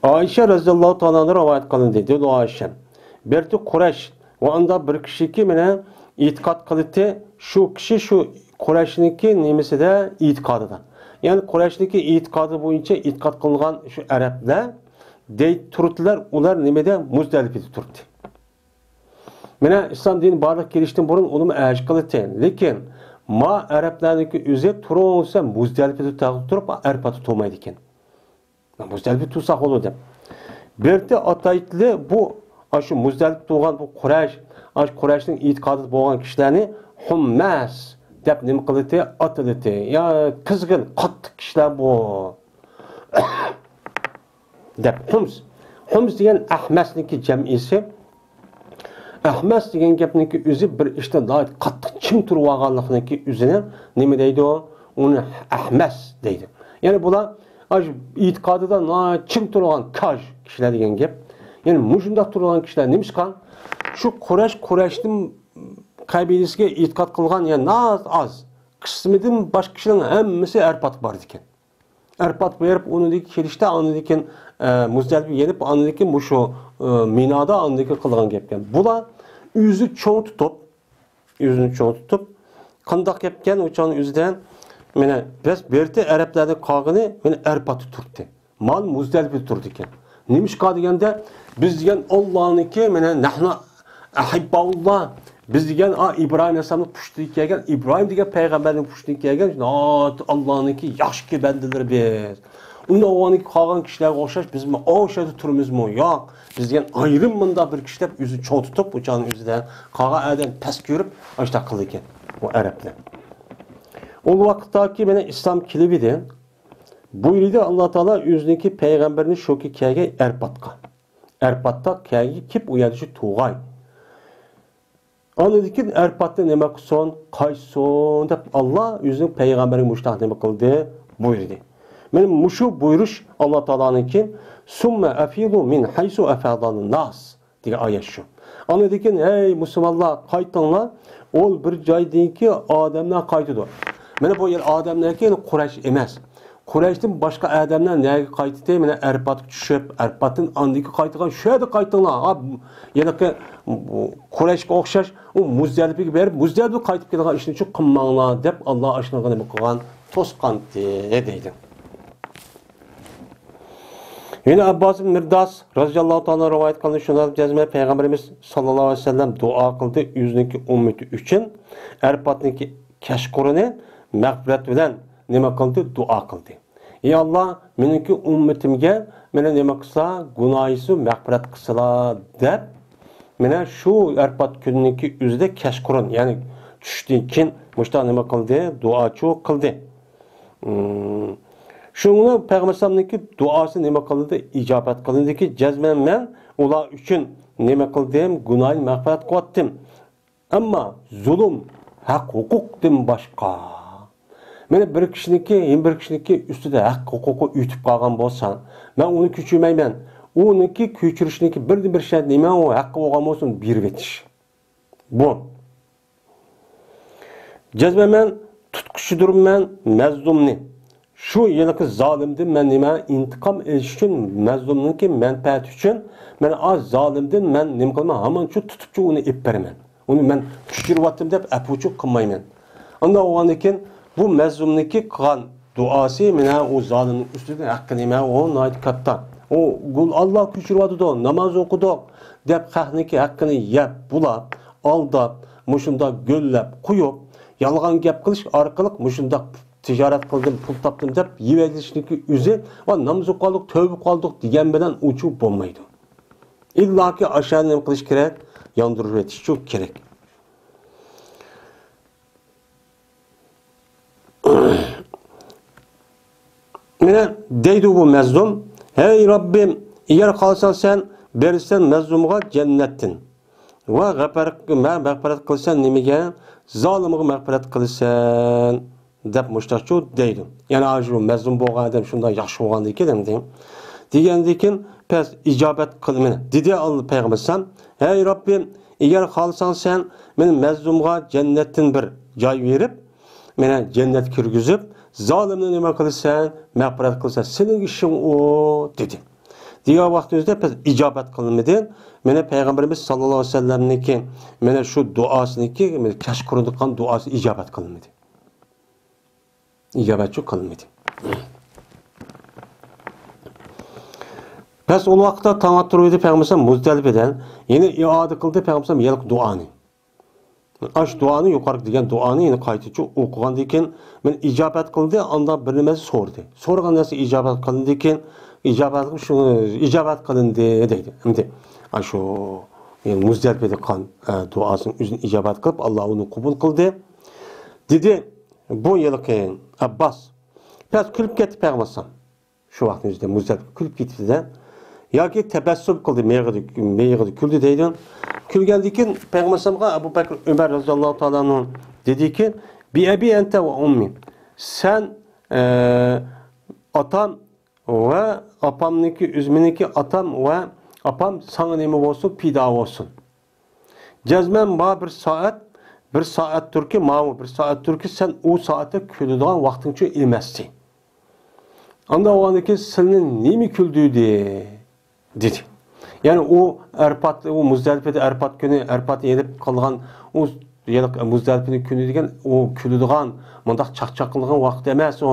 ئائىشە رەزىياللاھۇ تائالا ئانھا رىۋايەت قىلىندى، دېدى ئائىشە. بىرتى قۇرەش ۋە ئاندا بىر كىشىكى مانا ئېتىقاد قىلىتتى، شۇ كىشى شۇ قۇرەشنىڭكى نېمىسىدە، ئېتىقادىدا. يەنى قۇرەشنىڭكى ئېتىقادى بويىچە ئېتىقاد قىلغان شۇ ئەرەبلەر دەيدۇ تۇرۇپتىلەر، ئۇلار نېمىدە؟ مۇزدەلىپىدە تۇرۇپتى. مانا ئىسلام دىنى بارلىققا كېلىشتىن بۇرۇن ئۇلىمۇ ھەج قىلىتتى. لېكىن ما ئەرەبلەرنىڭكى ئۆزى تۇرۇڭ دېسە مۇزدەلىپىدە تاغدا تۇرۇپ ئەرپاتتا تۇرمايدىكەن. مۇزدەلىپە تۇرساق بولىدۇ دەپ. بىرتى ئاتايتلى بۇ، ئاشۇ مۇزدەلىپە تۇرغان بۇ قۇرەش، ئاشۇ قۇرەشنىڭ ئېتىقادىدا بولغان كىشىلەرنى ھۇممەس دەپ نېمە قىلىتى، ئاتىلىتى. يا قىزغىن، قاتتىق كىشىلەر بۇ. دەپ، خۇمس. خۇمس دېگەن ئەخمەسنىڭكى جەمئىسى. ئەخمەس دېگەن گەپنىڭكى ئۆزى بىر ئىشتا ناھايىتى قاتتىق چىڭ تۇرۇۋالغانلىقنىڭكى ئۆزىنى نېمە دەيدۇ؟ ئۇنى ئەخمەس دەيدۇ. يەنى بۇلار ئاشۇ ئېتىقادىدا ناھايىتى چىڭ تۇرغان كاج كىشىلەر دېگەن گەپ. يەنى مۇشۇنداق تۇرغان كىشىلەر نېمىشقا؟ شۇ قۇرەش، قۇرەشنىڭ قەبىلىسىگە ئېتىقاد قىلغان يەنى ناھايىتى ئاز قىسمىدىن باشقا كىشىلەرنىڭ ھەممىسى ئەرپاتقا بارىدىكەن. ئەرپات بېرىپ، ئۇنىڭدىن كېلىشتە، ئاندىن كېيىن، ئە، مۇزدەلىپە يېنىپ، ئاندىن كېيىن مۇشۇ، ئە، مىنادا ئاندىن كېيىن قىلغان گەپكەن. بۇلار ئۆزى چوڭ تۇتۇپ، ئۆزىنى چوڭ تۇتۇپ، قانداق گەپكەن ئۇ چاغنىڭ ئۆزىدە؟ مانا، بەس بېرىتى ئەرەبلەردىن قالغىنى، مانا، ئەرپاتتا تۇرۇپتى. مال مۇزدەلىپىدە تۇرىدىكەن. نېمىشقا دېگەندە، بىز دېگەن ئاللانىڭكى، مانا، نەھنۇ ئەھىببائۇللا، بىز دېگەن، ئا، ئىبراھىم ئەلەيھىسسالامنىڭ پۇشتىدىن كەلگەن، ئىبراھىم دېگەن پەيغەمبەرنىڭ پۇشتىدىن كەلگەن، ناھايىتى ئاللانىڭكى ياخشى بەندىلىرى بىز. ئۇنداق بولغاندىكىن قالغان كىشىلەرگە ئوخشاش بىزمۇ ئاشۇ يەردە تۇرىمىزمۇ؟ ياق، بىز دېگەن ئايرىم مۇنداق بىر كىشى دەپ ئۆزىنى چوڭ تۇتۇپ، ئۇ چاغنىڭ ئۆزىدە قالغان ئادەم پەس كۆرۈپ، ئاشۇنداق قىلىدىكەن ئۇ ئەرەبلەر. ئۇ ۋاقىتتاكى مانا ئىسلام كېلىۋىدى. بۇيرۇدى ئاللا تائالا ئۆزىنىڭكى پەيغەمبىرىنى شۇكى كەلگەن ئەرپاتقا. ئەرپاتتا كەلگەن كېلىپ ئۇ يەردە شۇ تۇرغاي. ئاندىن كېيىن ئەرپاتتا نېمە قىلسۇن، قايتسۇن دەپ ئاللا ئۆزىنىڭ پەيغەمبىرىگە مۇشۇنداق نېمە قىلدى، بۇيرۇدى. مانا مۇشۇ بۇيرۇش ئاللا تائالانىڭكى، سۇممە ئەفىدۇ مىن ھەيسۇ ئەفادان ناس دېگەن ئايەت شۇ. ئاندىن كېيىن، ھەي مۇسۇلمانلار، قايتىڭلار، ئۇ بىر جايدىكى ئادەملەر قايتىدۇ. مانا بۇ يەر ئادەملەركى قۇرەيش ئەمەس. قۇرەيشتىن باشقا ئادەملەر نەگە قايتتى؟ مانا ئەرپاتقا چۈشۈپ، ئەرپاتتىن ئاندىكى قايتىدىغان شۇ يەردە قايتىڭلار. ھا، يەنىكى قۇرەيشقا ئوخشاش ئۇ مۇزدەلىپىگە بېرىپ، مۇزدەلىپىگە قايتىپ كېلىدىغان ئىشنى چوقۇم قىلماڭلار دەپ ئاللا ئاشۇنىڭغا نېمە قىلغان؟ توسقانتى دەيدۇ. يەنە ئابباس ئىبن مىرداس رازىياللاھۇ تائالا رىۋايەت قىلىنىش شۇنداق جەزمەن پەيغەمبىرىمىز ساللاللاھۇ ئەلەيھى ۋەسەللەم دۇئا قىلدى ئۆزىنىڭكى ئۈممىتى ئۈچۈن، ئەرپاتنىڭكى كەچقۇرۇنى مەغپىرەت بىلەن نېمە قىلدى؟ دۇئا قىلدى. ئى ئاللا، مېنىڭكى ئۈممىتىمگە مېنى نېمە قىلسا، گۇناھىسى مەغپىرەت قىلسىلا دەپ، مانا شۇ ئەرپات كۈنىنىڭكى ئۆزىدە كەچقۇرۇن، يەنى چۈشتىن كېيىن مۇشۇنداق نېمە قىلدى؟ دۇئاچۇ قىلدى. ئىم، شۇڭا پەيغەمبەر ئەلەيھىسسالامنىڭكى دۇئاسى نېمە قىلدى؟ ئىجابەت قىلىندىكى، جەزمەن مەن ئۇلار ئۈچۈن نېمە قىلدىم؟ گۇناھىنى مەغپىرەت قىلىۋەتتىم. ئەمما زۇلۇم، ھەق ھوقۇقتىن باشقا. مانا بىر كىشىنىڭكى، يەنە بىر كىشىنىڭكى ئۈستىدە ھەق ھوقۇقى ئۆتۈپ قالغان بولسا، مەن ئۇنى كۆچۈرمەيمەن. ئۇنىڭكى كۆچۈرۈشنىڭكى بىردىنبىر شەرتى نېمە؟ ئۇ ھەققى بولغان بولسا ئۇنى بېرىۋېتىش. بۇ. جەزمەن مەن تۇتقۇچىدۇرمەن مەزلۇمنى. شۇ ھېلىقى زالىمدىن مەن نېمە ئىنتىقام ئېلىش ئۈچۈن، مەزلۇمنىڭكى مەنپەئەتى ئۈچۈن مەن ئا زالىمدىن مەن نېمە قىلىمەن؟ ھامانچۇ تۇتۇپچۇ ئۇنى ئېلىپ بېرىمەن. ئۇنى مەن كۆچۈرۈۋاتتىم دەپ ئەپۇچۇ قىلمايمەن. ئانداق بولغاندىن كېيىن بۇ مەزلۇمنىڭكى قىلغان دۇئاسى مانا ئۇ زالىمنىڭ ئۈستىدىن ھەققى نېمە؟ ئۇ ناھايىتى كاتتا. ئۇ گۈل ئاللا كۆچۈرۈۋاتىدۇ، ناماز ئوقۇدۇق دەپ خەقنىڭكى ھەققىنى يەپ، بۇلاپ، ئالداپ، مۇشۇنداق گۆللەپ قويۇپ، يالغان گەپ قىلىش ئارقىلىق مۇشۇنداق تىجارەت قىلدىم، پۇل تاپتىم دەپ يېۋېلىشنىڭكى ئۆزى، ۋا ناماز ئوقۇۋالدۇق، تۆۋە قىلىپ قالدۇق دېگەن بىلەن ئۇچۇ بولمايدۇ. ئىللاكى ئاشۇ نېمە قىلىش كېرەك؟ ياندۇرۇۋېتىشچۇ كېرەك. مانا دەيدۇ بۇ مەزلۇم، ھەي رەببىم، ئەگەر خالىساڭ سەن بېرىسەن مەزلۇمغا جەننەتتىن ۋە غەپەر-، مە-، مەغپىرەت قىلىسەن نېمىگە؟ زالىمغا مەغپىرەت قىلىسەن دەپ مۇشتاقچۇ دەيدۇ. يەنى ئاشۇ مەزلۇم بولغان ئادەم شۇنداق ياخشى بولغاندىكىن ئەمدى دېگەندىكىن پەس ئىجابەت قىلىمەن دېدى ئاللا پەيغەمبەر ئەلەيھىسسالام، ھەي رەببىم، ئەگەر خالىساڭ سەن مېنى مەزلۇمغا جەننەتتىن بىر جاي بېرىپ، مېنى جەننەتكە كىرگۈزۈپ، زالىمنى نېمە قىلىسەن؟ مەغپىرەت قىلىسەن. سېنىڭ ئىشىڭ ئۇ، دېدى. دېگەن ۋاقتىمىزدا بىز ئىجابەت قىلمىدى. مېنى پەيغەمبىرىمىز ساللاللاھۇ ئەلەيھى ۋەسەللەمنىڭكى، مېنى شۇ دۇئاسىنىڭكى، مېنى كەچقۇرۇنغان دۇئاسى ئىجابەت قىلمىدى. ئىجابەتچۇ قىلمىدى. بەس ئۇ ۋاقىتتا تاڭ ئاتتۇرۇۋىدى پەيغەمبەر مۇزدەلىپىدە. يەنە ئىئادە قىلدى پەيغەمبەر ھېلىقى دۇئانى. ئاش دۇئانى، يۇقىرىقى دېگەن دۇئانى يەنە قايتىچۇ ئوقۇغاندىن كېيىن، مېنى ئىجابەت قىلدى، ئاندا بىر نېمە سورىدى. سورىغان نەرسە ئىجابەت قىلىندى كېيىن، ئىجابەت قىلىپ شۇ ئىجابەت قىلىندى دەيدۇ. ئەمدى ئاشۇ، يەنى مۇزدەلىپىدە قىلغان، ئە، دۇئاسىنىڭ ئۆزىنى ئىجابەت قىلىپ، ئاللا ئۇنى قوبۇل قىلدى. دېدى، بۇ ھېلىقى ئابباس. بەس كۈلۈپ كەتتى پەيغەمبەر. شۇ ۋاقىتنىڭ ئۆزىدە مۇزدەلىپە كۈلۈپ كېتىپتۇ-دە. ياكى تەبەسسۇم قىلدى، مېغىدى، مېغىدى كۈلدى دەيدۇ. كۈلگەندىن كېيىن پەيغەمبەر ئەبۇ بەكرى ئۆمەر رەزىياللاھۇ تائالا ئەنھۇ دېدىكى، بىئەبى ئەنتە ۋە ئۇممى. سەن، ئە، ئاتام ۋە ئاپامنىڭكى، ئۆزۈمنىڭكى ئاتام ۋە ئاپام ساڭا نېمە بولسۇن، پىدا بولسۇن. جەزمەن ما بىر سائەت، بىر سائەتتۇركى، ماۋۇ بىر سائەتتۇركى، سەن ئۇ سائەتتە كۈلىدىغان ۋاقتىڭچۇ ئەمەستى. ئانداق بولغاندىن كېيىن سېنى نېمە كۈلدۈردى؟ دېدى. يەنى ئۇ ئەرپات، ئۇ مۇزدەلىپىدە ئەرپات كۈنى، ئەرپات يېنىپ قالغان ئۇ يەنى مۇزدەلىپىنىڭ كۈنى دېگەن ئۇ كۈلىدىغان، مۇنداق چاقچاق قىلىدىغان ۋاقىت ئەمەس ئۇ.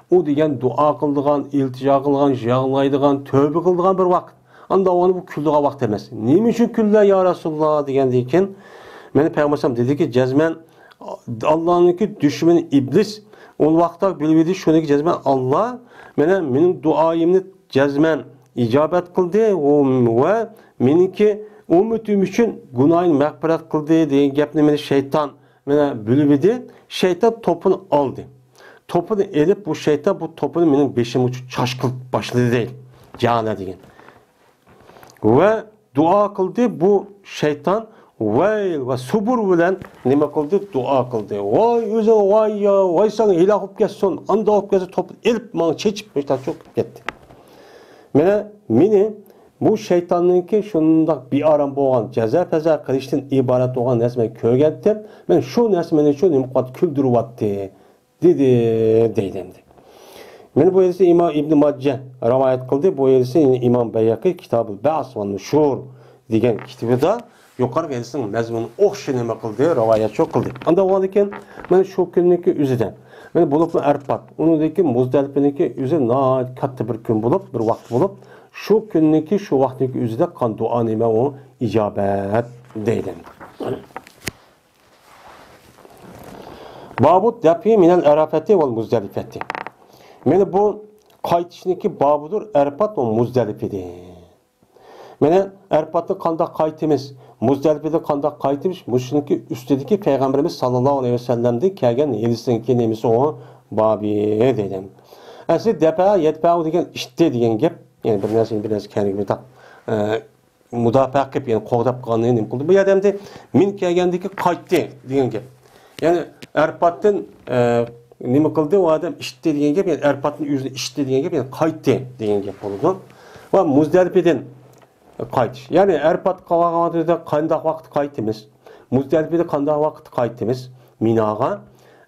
ئۇ دېگەن دۇئا قىلىدىغان، ئىلتىجا قىلىدىغان، يىغلايدىغان، تۆبە قىلىدىغان بىر ۋاقىت. ئانداق ئۇنى بۇ كۈلىدىغان ۋاقىت ئەمەس. نېمە ئۈچۈن كۈلدى يا رەسۇلاللا دېگەندىن كېيىن، مېنى پەيغەمبەر ئەلەيھىسسالام دېدىكى، جەزمەن ئاللانىڭكى دۈشمىنى ئىبلىس ئۇ ۋاقىتتا بىلىۋىدى شۇنىكى جەزمەن ئاللا مانا مېنىڭ دۇئايىمنى جەزمەن ئىجابەت قىلدى ۋە مېنىڭكى ئۈممىتىم ئۈچۈن گۇناھىنى مەغپىرەت قىلدى دېگەن گەپنى مانا شەيتان مانا بىلىۋىدى. شەيتان توپىنى ئالدى. توپىنى ئېلىپ، بۇ شەيتان بۇ توپىنى مېنىڭ بېشىمغا چاچقىلىپ باشلىدى دەيدۇ. جانا دېگەن. ۋە دۇئا قىلدى. بۇ شەيتان ۋەيل ۋە سۇبۇر بىلەن نېمە قىلدى؟ دۇئا قىلدى. ۋاي ئۆزۈڭ، ۋاي يا، ۋاي ساڭا ھېلاك بولۇپ كەتسۇن، ئانداق بولۇپ كەتسۇن، توپنى ئېلىپ ماڭا چېچىپ، مۇشۇنداق چوقۇپ كەتتى. مانا مېنى بۇ شەيتاننىڭكى شۇنداق بىئارام بولغان جازا-پازا قىلىشتىن ئىبارەت بولغان نەرسە مەن كۆرگەنتىم. مانا شۇ نەرسە مېنى شۇ نېمە قىلىۋاتتى؟ كۈلدۈرۈۋاتتى. دېدى، دەيدۇ ئەمدى. مانا بۇ ھەدىسنى ئىمام ئىبن ماججە رىۋايەت قىلدى. بۇ ھەدىسنى يەنە ئىمام بەيھەقى كىتابۇل بەئس ۋە نۇشۇر دېگەن كىتابىدا يۇقىرىقى ھەدىسنىڭ مەزمۇنى ئوخشاش نېمە قىلدى، رىۋايەت شۇ قىلدى. ئانداق بولغاندىكىن، مانا شۇ كۈننىكى ئۆزىدە، مانا بولۇپمۇ ئەرپات، ئۇنىڭدىن كېيىن مۇزدەلىپىنىڭكى ئۆزى ناھايىتى كاتتا بىر كۈن بولۇپ، بىر ۋاقىت بولۇپ، شۇ كۈننىكى، شۇ ۋاقىتنىكى ئۆزىدە قىلغان دۇئا نېمە ئۇ؟ ئىجابەت دەيدۇ. بابۇ دەپئى مىنەل ئەرەفەتى ۋەل مۇزدەلىفەتى. مانا بۇ قايتىشنىكى بابىدۇر ئەرپات ۋە مۇزدەلىپىدە. مانا ئەرپاتنى قانداق قايتىمىز، مۇزدەلىپىدە قانداق قايتىمىز، مۇشۇنىڭكى ئۈستىدىكى پەيغەمبىرىمىز ساللاللاھۇ ئەلەيھى ۋەسەللەمدىن كەلگەن ھەدىسنىڭكى نېمىسى ئۇ؟ بابى دەيدۇ. ئەسلى دەپە، يەدپەئۇ دېگەن ئىتتى دېگەن گەپ. يەنى بىر نەرسىنى بىر نەرسە كەينىگە بىر تاق، ئە، مۇداپىئە قىلىپ، يەنى قوغداپ قالغاننى نېمە قىلدى؟ بۇ يەردە ئەمدى مىن كەلگەندىكى قايتتى دېگەن گەپ. يەنى ئەرپاتتىن، ئە، نېمە قىلدى؟ ئۇ ئادەم ئىتتى دېگەن گەپ، يەنى ئەرپاتتىن ئۆزىنى ئىتتى دېگەن گەپ، يەنى قايتتى دېگەن گەپ بولىدۇ. ۋە مۇزدەلىپىدىن قايتىش. يەنى ئەرپات قاۋاغاندا قانداق ۋاقىتتا قايتىمىز؟ مۇزدەلىپىدە قانداق ۋاقىتتا قايتىمىز؟ مىناغا.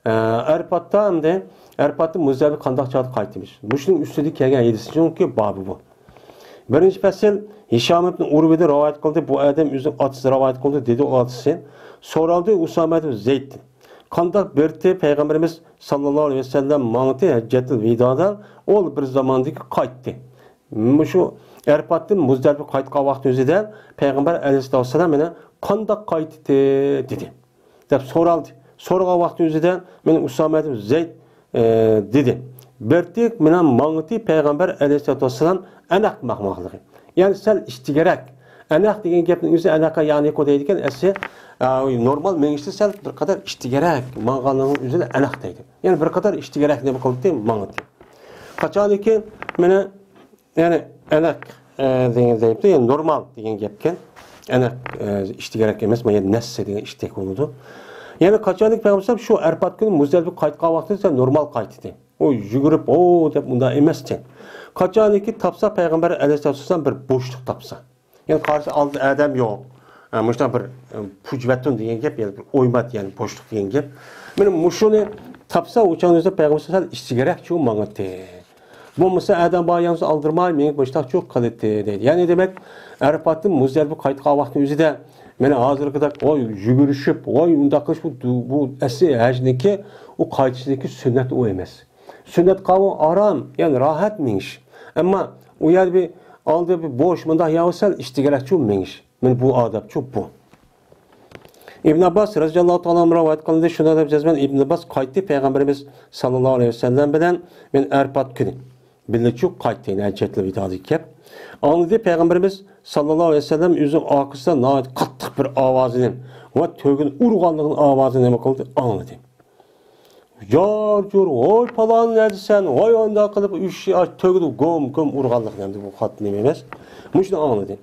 ئە، ئەرپاتتا ئەمدى، ئەرپاتتا مۇزدەلىپە قانداق چاغدا قايتىمىز؟ مۇشۇنىڭ ئۈستىدە كەلگەن ھەدىسنىڭكى بابى بۇ. بىرىنچى پەسىل، ھىشام ئىبن ئۇرۋىدىن رىۋايەت قىلدى. بۇ ئادەم ئۆزىنىڭ ئاتىسى رىۋايەت قىلدى، دېدى ئۇ ئاتىسى. سورالدى ئۇسامە ئىبن زەيدتىن. قانداق بىرتى پەيغەمبىرىمىز ساللاللاھۇ ئەلەيھى ۋەسەللەم ماڭدى ھەججەتۇل ۋىدادا، ئۇ بىر زاماندىكى قايتتى. مۇشۇ ئەرپاتتىن مۇزدەلىپە قايتقان ۋاقتى ئۆزىدە پەيغەمبەر ئەلەيھىسسالام مانا قانداق قايتتى دېدى. دەپ سورالدى. سورىغان ۋاقتى ئۆزىدە مانا ئۇسامە ئىبن زەيد، ئە، دېدى. بىرتى مانا ماڭتى پەيغەمبەر ئەلەيھىسسالاتۇ ۋەسسالام ئەنەق ماڭماقلىقى. يەنى سەل ئىشتىگەرەك. ئەنەق دېگەن گەپنىڭ ئۆزى ئەنەقە يەنى قو دەيدىكەن، ئەسلى، ئە، نورمال مېڭىشتا سەل بىر قەدەر ئىشتىگەرەك ماڭغانلىقىنىڭ ئۆزىنى ئەنەق دەيدۇ. يەنى بىر قەدەر ئىشتىگەرەك نېمە قىلدى؟ ماڭدى. قاچانكى مانا يەنى ئەنەق، ئە، دېگەن دەيدۇ، يەنى نورمال دېگەن گەپكەن. ئەنەق، ئە، ئىشتىگەرەك ئەمەس، مانا يەنى نەسسە دېگەن ئىشتەك بولىدۇ. يەنى قاچانكى پەيغەمبەر شۇ ئەرپات كۈنى مۇزدەلىپە قايتقان ۋاقتىدا سەل نورمال قايتتى. ئۇ يۈگۈرۈپ، ھو دەپ ئۇنداق ئەمەستى. قاچانكى تاپسا پەيغەمبەر ئەلەيھىسسالام بىر بوشلۇق تاپسا. يەنى قارىسا ئالدىدا ئادەم يوق. ئە، مۇشۇنداق بىر، ئە، پۇجۋەتۇن دېگەن گەپ، يەنى بىر ئويمات، يەنى بوشلۇق دېگەن گەپ. مانا مۇشۇنى تاپسا، ئۇ چاغدا پەيغەمبەر سەل ئىشتىگەرەك شۇ ماڭىتى. بولمىسا ئادەم بار يالغۇز ئالدىرىماي، مېنى بوشلۇق قىلىتى دەيدۇ. يەنى دېمەك، ئەرپاتتىن مۇزدەلىپە قايتقان ۋاقتىنىڭ ئۆزىدە، مانا ھازىرقىدەك، ۋاي يۈگۈرۈشۈپ، ۋاي ئۇنداق قىلىش، بۇ، بۇ ئەسلى ھەجنىكى، ئۇ قايتىشنىكى سۈننەت ئۇ ئەمەس. سۈننەت قاۋۇ ئارام، يەنى راھەت مېڭىش. ئەمما ئۇ يەردە بىر ئالدى بىر بوش، مۇنداق ياۋسەل ئىشتىگەرەكچۇ مېڭىش. مانا بۇ ئادەپچۇ بۇ. ئىبن ئابباس رەزىياللاھۇ تائالا ئەنھۇ رىۋايەت قىلىندى، شۇنداق دەپ جەزمەن ئىبن ئابباس قايتتى، پەيغەمبىرىمىز ساللاللاھۇ ئەلەيھى ۋەسەللەم بىلەن مەن ئەرپات كۈنى. بىللىچۇ قايتتى، يەنى ھەججەتۇل ۋىدادىكى گەپ. ئاڭلىدى، پەيغەمبىرىمىز ساللاللاھۇ ئەلەيھى ۋەسەللەم ئۆزىنىڭ ئارقىسىدا ناھايىتى قاتتىق بىر ئاۋازىنى ۋە تۆگىنى ئۇرغانلىقىنىڭ ئاۋازىنى نېمە قىلدى؟ ئاڭلىدى. جار جۇر، ۋاي پالان نەدىسەن، ۋاي ئانداق قىلىپ ئۈچ تۆگىدە گوم گوم ئۇرغانلىقىنى ئەمدى بۇ قاتتىق نېمە ئەمەس. مۇشۇنى ئاڭلىدى.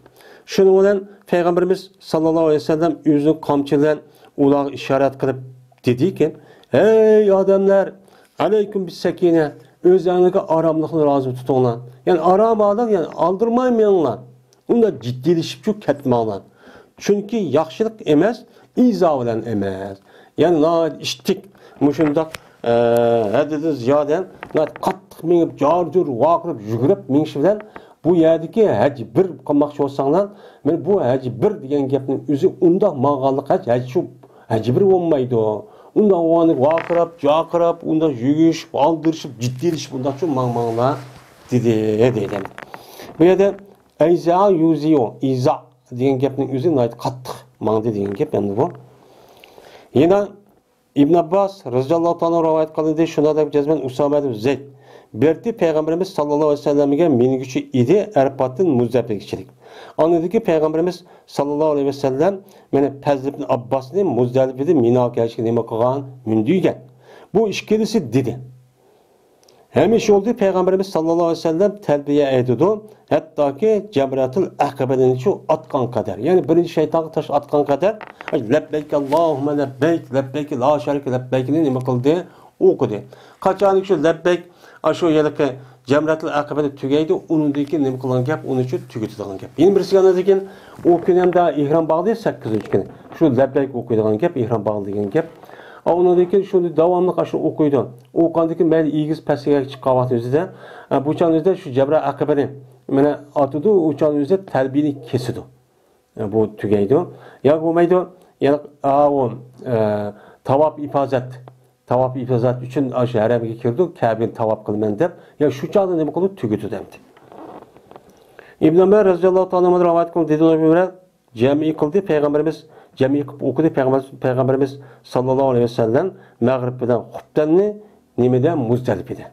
شۇنىڭ بىلەن پەيغەمبىرىمىز ساللاللاھۇ ئەلەيھى ۋەسەللەم ئۆزىنىڭ قامچىسى بىلەن ئۇلارغا ئىشارەت قىلىپ دېدىكى، ھەي ئادەملەر، ئەلەيكۇم بىسسەكىنە، ئۆزلەرنىڭكى ئاراملىقنى لازىم تۇتۇڭلار. يەنى ئارام ئالىڭ، يەنى ئالدىرىماي مېڭىڭلار. ئۇنداق جىددىيلىشىپچۇ كەتمەڭلار. چۈنكى ياخشىلىق ئەمەس، ئىزا بىلەن ئەمەس. يەنى ناھايىتى ئىتتىك، مۇشۇنداق، ئە، ھەددىدىن زىيادە، ناھايىتى قاتتىق مېڭىپ، جار-جۇر ۋارقىراپ، يۈگۈرۈپ مېڭىشى بىلەن بۇ يەردىكى ھەج بىر قىلماقچى بولساڭلار، مانا بۇ ھەج بىر دېگەن گەپنىڭ ئۆزى ئۇنداق ماڭغانلىق ھەج، ھەج شۇ، ھەج بىر بولمايدۇ. ئۇنداق ئۇنى ۋارقىراپ، جارقىراپ، ئۇنداق يۈگۈشۈپ، ئالدىرىشىپ، جىددىيلىشىپ، ئۇنداقچۇ ماڭماڭلار دېدى، دەيدۇ. بۇ يەردە ئەيزا يۇزىيۇ، ئىزا دېگەن گەپنىڭ ئۆزى ناھايىتى قاتتىق ماڭدى دېگەن گەپ ئەمدى بۇ. يەنە ئىبن ئابباس رەزىياللاھۇ تائالا رىۋايەت قىلىندى، شۇنداق دەپ جەزمەن ئۇسامە ئىبن زەيد بېرىپتۇ، پەيغەمبىرىمىز ساللاللاھۇ ئەلەيھى ۋەسەللەمگە مىنگۈچى ئىدى، ئەرپاتتىن مۇزدەلىپىگىچىلىك. ئاندىن كېيىن پەيغەمبىرىمىز ساللاللاھۇ ئەلەيھى ۋەسەللەم مانا پەزل ئىبن ئابباسنى مۇزدەلىپىدىن مىناغا كەلىشكە نېمە قىلغان؟ مىندۈرگەن. بۇ ئىككىلىسى دېدى. ھەمىشە يولدا پەيغەمبىرىمىز ساللاللاھۇ ئەلەيھى ۋەسەللەم تەلبىيە ئېيتىدۇ، ھەتتاكى جەمرەتۇل ئەقەبىنىچۇ ئاتقان قەدەر، يەنى بىرىنچى شەيتانغا تاش ئاتقان قەدەر، لەببەيك ئاللاھۇممە لەببەيك، لەببەيك لا شەرىكە لەببەيكنى نېمە قىلدى؟ ئوقۇدى. قاچانكى شۇ لەببەيك، ئاشۇ ھېلىقى جەمرەتۇل ئەقەبىدە تۈگەيدۇ، ئۇنىڭدىن كېيىن نېمە قىلغان گەپ؟ ئۇنىچۇ تۈگىتىدىغان گەپ. يەنە بىرسى ئاندىن كېيىن ئۇ كۈنى ھەمدە ئېھرام باغلىدى، سەككىزىنچى كۈنى. شۇ لەببەيك ئوقۇيدىغان گەپ، ئېھرام باغلىدى دېگەن گەپ. ئا، ئۇنىڭدىن كېيىن شۇنى داۋاملىق ئاشۇ ئوقۇيدۇ. ئوقۇغاندىن كېيىن مەيلى ئېگىز پەسكە چىققان ۋاقتى ئۆزىدە، ئا، بۇ چاغنىڭ ئۆزىدە شۇ جەمرە ئەقەبىنى مانا ئاتىدۇ، ئۇ چاغنىڭ ئۆزىدە تەلبىيىنى كېسىدۇ. ئا، بۇ تۈگەيدۇ. يا بولمايدۇ، يەنە، ئا، ئۇ، ئا، تاۋاپ ئىپازەت، تاۋاپ ئىپازەت ئۈچۈن ئاشۇ ھەرەمگە كىرىدۇ، كەبىنى تاۋاپ قىلىمەن دەپ، يا شۇ چاغدا نېمە قىلىدۇ؟ تۈگىتىدۇ ئەمدى. ئىبن ئۆمەر رەزىياللاھۇ تائالا ئەنھۇ رىۋايەت قىلدى، دېدى ئىبن ئۆمەر، جەمئىي قىلدى پەيغەمبىرىمىز، جەمئىي قىلىپ ئوقۇدى پەيغەمبىرىمىز، پەيغەمبىرىمىز ساللاللاھۇ ئەلەيھى ۋەسەللەم مەغرىب بىلەن خۇپتەننى نېمىدە؟ مۇزدەلىپىدە.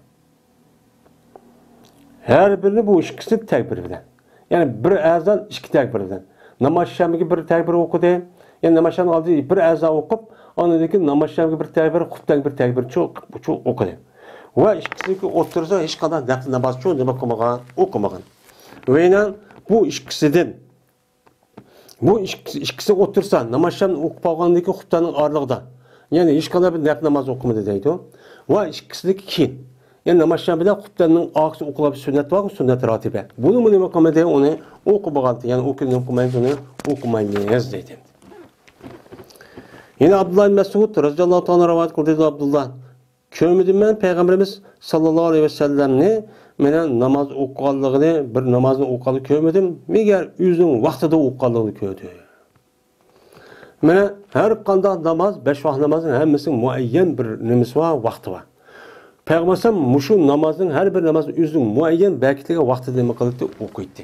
ھەر بىرىنى بۇ ئىككىسى تەكبىر بىلەن. يەنى بىر ئەزان ئىككى تەكبىر بىلەن. ناماز شەمگە بىر تەكبىر ئوقۇدى. يەنى ناماز شەمنىڭ ئالدىدا بىر ئەزان ئوقۇپ، ئاندىن كېيىن ناماز شەمگە بىر تەكبىر، خۇپتەنگە بىر تەكبىر چۇ، چۇ ئوقۇدى. ۋە ئىككىسىنىڭكى ئوتتۇرىسىدا ھېچقانداق نەپلى ناماز چۇ نېمە قىلمىغان، ئوقۇمىغان. ۋە يەنە بۇ ئىككىسىدىن بۇ ئىككىسى، ئىككىسى ئوتتۇرىسىدا ناماز شەمنى ئوقۇپ بولغاندىن كېيىن خۇپتەننىڭ ئارىلىقىدا، يەنى ھېچقانداق بىر نەپلى ناماز ئوقۇمىدى دەيدۇ. ۋە ئىككىسىدىن كېيىن، يەنى ناماز شەم بىلەن خۇپتەننىڭ ئارىسىدا ئوقۇلغان بىر سۈننەت بار، سۈننەت راتىبە. بۇنىمۇ نېمە قىلمىدى؟ ئۇنى ئوقۇمىغانتى، يەنى ئۇ كۈنى نېمە قىلمايمىز، ئۇنى ئوقۇمايمىز دەيدۇ. يەنە ئابدۇللا ئىبن مەسئۇد رەزىياللاھۇ تائالا رىۋايەت قىلدى، دەيدۇ ئابدۇللا. كۆرمىدىم مەن پەيغەمبىرىمىز ساللاللاھۇ ئەلەيھى ۋەسەللەمنى مانا ناماز ئوقۇغانلىقىنى، بىر نامازنى ئوقۇغانلىقىنى كۆرمىدىم، مەگەر ئۆزىنىڭ ۋاقتىدا ئوقۇغانلىقىنى كۆردۈم. مانا ھەر قانداق ناماز، بەش ۋاق نامازنىڭ ھەممىسىنىڭ مۇئەييەن بىر نېمىسى بار، ۋاقتى بار. پەيغەمبەر ئەلەيھىسسالام مۇشۇ نامازنىڭ ھەر بىر نامازنىڭ ئۆزىنىڭ مۇئەييەن بەلگىلىگەن ۋاقتىدا نېمە قىلاتتى؟ ئوقۇيتتى.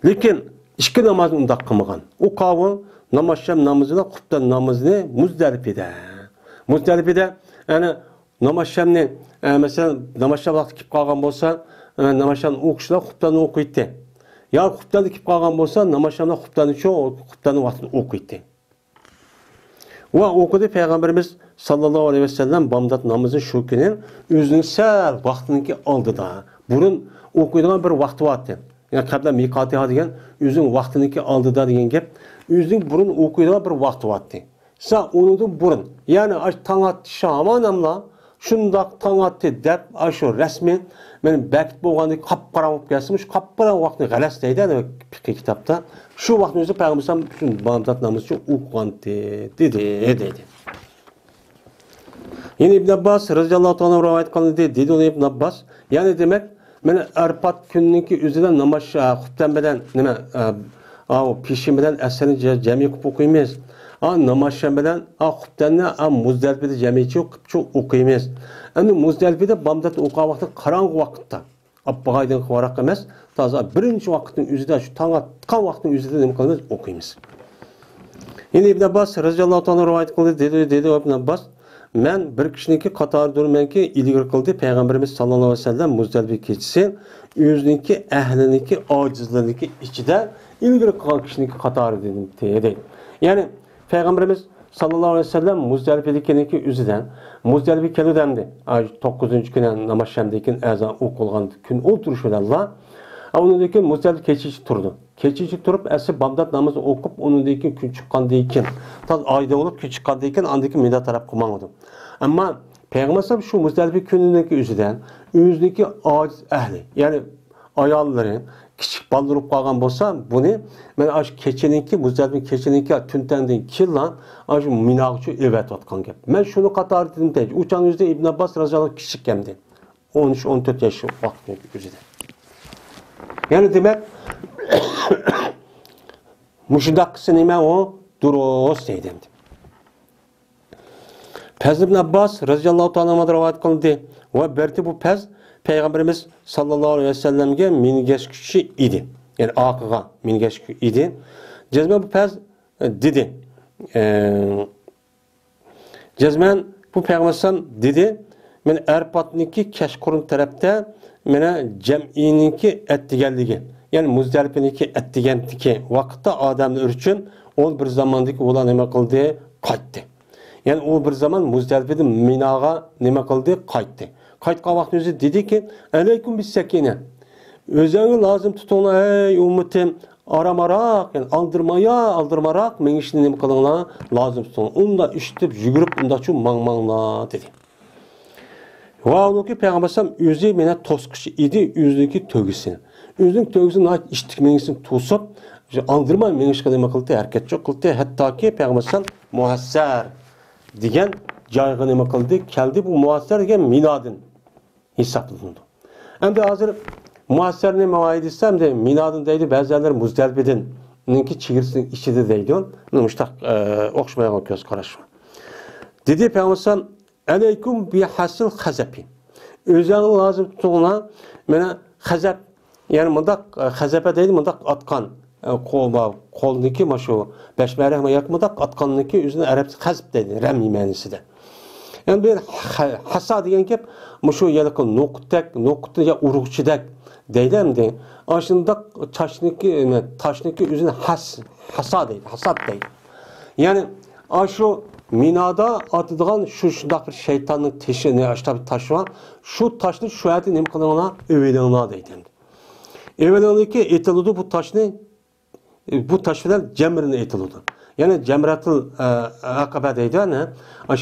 لېكىن ئىككى نامازنى ئۇنداق قىلمىغان. ئۇ قاۋۇل ناماز شەم نامىزى بىلەن خۇپتەن نامىزىنى مۇزدەلىپىدە. مۇزدەلىپىدە، يەنى ناماز شەمنى، ئە، مەسىلەن، ناماز شەم ۋاقتى كېلىپ قالغان بولسا، ئە، ناماز شەمنى ئوقۇشلا خۇپتەننى ئوقۇيتتى. يا خۇپتەندە كېلىپ قالغان بولسا، ناماز شەمنى خۇپتەننى شۇ خۇپتەننىڭ ۋاقتىدا ئوقۇيتتى. ۋە ئوقۇدى پەيغەمبىرىمىز ساللاللاھۇ ئەلەيھى ۋەسەللەم بامدات نامىزىنى شۇ كۈنى ئۆزىنىڭ سەل ۋاقتىنىڭكى ئالدىدا، بۇرۇن ئوقۇيدىغان بىر ۋاقتى بارتتى. يەنى قەبلە مىقاتىھا دېگەن ئۆزىنىڭ ۋاقتىنىڭكى ئالدىدا دېگەن گەپ، ئۆزىنىڭ بۇرۇن ئوقۇيدىغان بىر ۋاقتى بارتتى. سا ئۇنىڭدىن بۇرۇن، يەنى ئاشۇ تاڭ ئاتتى شاماناملا، شۇنداق تاڭ ئاتتى دەپ، ئاشۇ رەسمىي مەن بەكىت بولغاندىن قاپقاراڭغۇ بولۇپ كەلسىمۇ، شۇ قاپقاراڭغۇ ۋاقىتنى غەلەس دەيدۇ، ئەنە پىقىي كىتابتا. شۇ ۋاقىتنىڭ ئۆزىدە پەيغەمبەر ئەلەيھىسسالام شۇ بامدات نامىزىچۇ ئوقۇغانتى، دېدى، دەيدۇ. يەنە ئىبن ئابباس رەزىياللاھۇ تائالا رىۋايەت قىلىندى، دېدى ئۇنى ئىبن ئابباس. يەنى دېمەك، مانا ئەرپات كۈنىنىڭكى ئۆزىدە ناماز، ئا، خۇپتەن بىلەن، نېمە، ئا، ئاۋۇ پېشىن بىلەن ئەسىرنى جە-، جەمئىي قىلىپ ئوقۇيمىز. ئا، ناماز شەم بىلەن، ئا، خۇپتەننى، ئا، مۇزدەلىپىدە جەمئىيچە قىلىپچۇ ئوقۇيمىز. ئەمدى مۇزدەلىپىدە بامدات ئوقۇغان ۋاقتى قاراڭغۇ ۋاقىتتا. ئاپپىغايدىن قاراق ئەمەس، تازا بىرىنچى ۋاقىتنىڭ ئۆزىدە، شۇ تاڭ ئاتقان ۋاقىتنىڭ ئۆزىدە نېمە قىلىمىز؟ ئوقۇيمىز. يەنە ئىبن ئابباس رەزىياللاھۇ تائالا رىۋايەت قىلدى، دېدى، دېدى ئىبن ئابباس، مەن بىر كىشىنىڭكى قاتارىدا تۇرىمەنكى، ئىلگىرى قىلدى پەيغەمبىرىمىز ساللاللاھۇ ئەلەيھى ۋەسەللەم مۇزدەلىپىگە كېچىسى ئۆزىنىڭكى ئەھلىنىڭكى ئاجىزلىرىنىڭكى ئىچىدە ئىلگىرى قىلغان كىشىنىڭكى قاتارىدا، دېدى. يەنى پەيغەمبىرىمىز ساللاللاھۇ ئەلەيھى ۋەسەللەم مۇزدەلىپىدىكىنىڭكى ئۆزىدە، مۇزدەلىپە كېلىدۇ ئەمدى. ئاي، توققۇزىنچى كۈنى ناماز شەمدىن كېيىن ئەزان ئوقۇلغان كۈن ئولتۇرۇش بىلەنلا. ئا، ئۇنىڭدىن كېيىن مۇزدەلىپە كېچىچە تۇرىدۇ. كېچىچە تۇرۇپ، ئەسلى بامدات نامىزىنى ئوقۇپ، ئۇنىڭدىن كېيىن كۈن چىققاندىن كېيىن، تاز ئايدا بولۇپ كۈن چىققاندىن كېيىن، ئاندىن كېيىن مىنا تەرەپكە ماڭىدۇ. ئەمما پەيغەمبەر ئەلەيھىسسالام شۇ مۇزدەلىپە كۈنىنىڭكى ئۆزىدە ئۆزىنىڭكى ئاجىز ئەھلى، يەنى ئاياللىرى، كىچىك بالىلىرى بولۇپ قالغان بولسا، بۇنى مەن ئاشۇ كېچىنىڭكى، مۇزدەلىپە كېچىنىڭكى تۈنتەڭدىن كېيىنلا ئاشۇ مىناغىچۇ ئېۋەتىۋاتقان گەپ. مەن شۇنى قاتارىدىن دەي، ئۇ چاغنىڭ ئۆزىدە ئىبن ئابباس رەزىياللاھۇ ئەنھۇ كىچىك ئەمدى. ئون ئۈچ، ئون تۆت ياش ۋاقىتنىڭ ئۆزىدە. يەنى دېمەك، مۇشۇنداق قىلسا نېمە ئۇ؟ دۇرۇس دەيدۇ ئەمدى. پەز ئىبن ئابباس رەزىياللاھۇ تائالا ئەنھۇدىن رىۋايەت قىلىندى. ۋە بەرتى بۇ پەز پەيغەمبىرىمىز ساللاللاھۇ ئەلەيھى ۋەسەللەمگە مىنگەشكۈچى ئىدى. يەنى ئاقىغا مىنگەشكۈچى ئىدى. جەزمەن بۇ پەز، ئە، دېدى. ئە، جەزمەن بۇ پەيغەمبەر ئەلەيھىسسالام دېدى، مانا ئەرپاتنىڭكى كەچقۇرۇن تەرەپتە، مانا جەمئىنىڭكى ئەتىگەنلىكى، يەنى مۇزدەلىپىنىڭكى ئەتىگەندىكى ۋاقىتتا ئادەملەر ئۈچۈن ئۇ بىر زاماندىكى ئۇلار نېمە قىلدى؟ قايتتى. يەنى ئۇ بىر زامان مۇزدەلىپىدىن مىناغا نېمە قىلدى؟ قايتتى. قايتقان ۋاقتىدا ئۆزى دېدىكى، ئەلەيكۇم بىسسەكىنە. ئۆزۈڭلار لازىم تۇتۇڭلار، ئەي ئۈممىتىم، ئارامراق، يەنى ئالدىرىمايا، ئالدىرىماراق مېڭىشنى نېمە قىلىڭلار؟ لازىم تۇتۇڭلار. ئۇنداق ئىشتىپ، يۈگۈرۈپ، ئۇنداقچۇ ماڭماڭلار، دېدى. ۋە ھالبۇكى، پەيغەمبەر ئەلەيھىسسالام ئۆزى مانا توسقۇچى ئىدى، ئۆزىنىڭكى تۆگىسىنى. ئۆزىنىڭ تۆگىسىنى ناھايىتى ئىتتىك مېڭىسىنى توسۇپ، ئالدىرىماي مېڭىشقا نېمە قىلدى؟ ھەرىكەتچۇ قىلدى. ھەتتاكى پەيغەمبەر ئەلەيھىسسالام مۇھەسسەر دېگەن جايغا نېمە قىلدى؟ كەلدى. بۇ مۇھەسسەر دېگەن مىنادىن ھېسابلىنىدۇ. ئەمدى ھازىر مۇھەسسەرنى ماڭاي دېسە، ئەمدى مىنادىن دەيدۇ، بەزىلەر مۇزدەلىپىدىننىڭكى چېگرىسىنىڭ ئىچىدە دەيدۇ. مۇشۇنداق، ئە، ئوخشىمايدىغان كۆز قاراش بار. دېدى پەيغەمبەر ئەلەيكۇم بىھەسىل خەزەپى. ئۆزەڭلار لازىم تۇتۇڭلار. مانا خەزەپ، يەنى مۇنداق، ئە، خەزەپە دەيدۇ، مۇنداق ئاتقان، ئە، قول، قولنىكى مانا شۇ بەشمەرەك ياكى مۇنداق ئاتقاننىكى ئۆزىنى ئەرەبچە خەزەپ دەيدۇ، رەمى مەنىسىدە. يەنى بۇ يەردە ھە-، ھەسا دېگەن گەپ مۇشۇ يەنى نوقۇتتەك، نوقۇتتا يا ئۇرغۇچىدەك دەيدۇ ئەمدى. ئاشۇنداق تاشنىكى، تاشنىكى ئۆزىنى ھەس-، ھەسا دەيدۇ، ھەسات دەيدۇ. يەنى ئاشۇ مىنادا ئاتىدىغان شۇ شۇنداق بىر شەيتاننىڭ تېشىنى، ئاشۇنداق بىر تاش بار. شۇ تاشنى شۇ يەردە نېمە قىلىڭلار؟ ئېۋىلىڭلار دەيدۇ ئەمدى. ئېۋىلىڭلاركى ئېتىلىدۇ بۇ تاشنى. بۇ تاش بىلەن جەمرىنى ئېتىلىدۇ. يەنى جەمرەتۇل، ئە، ئەقەبە دەيدۇ، يەنى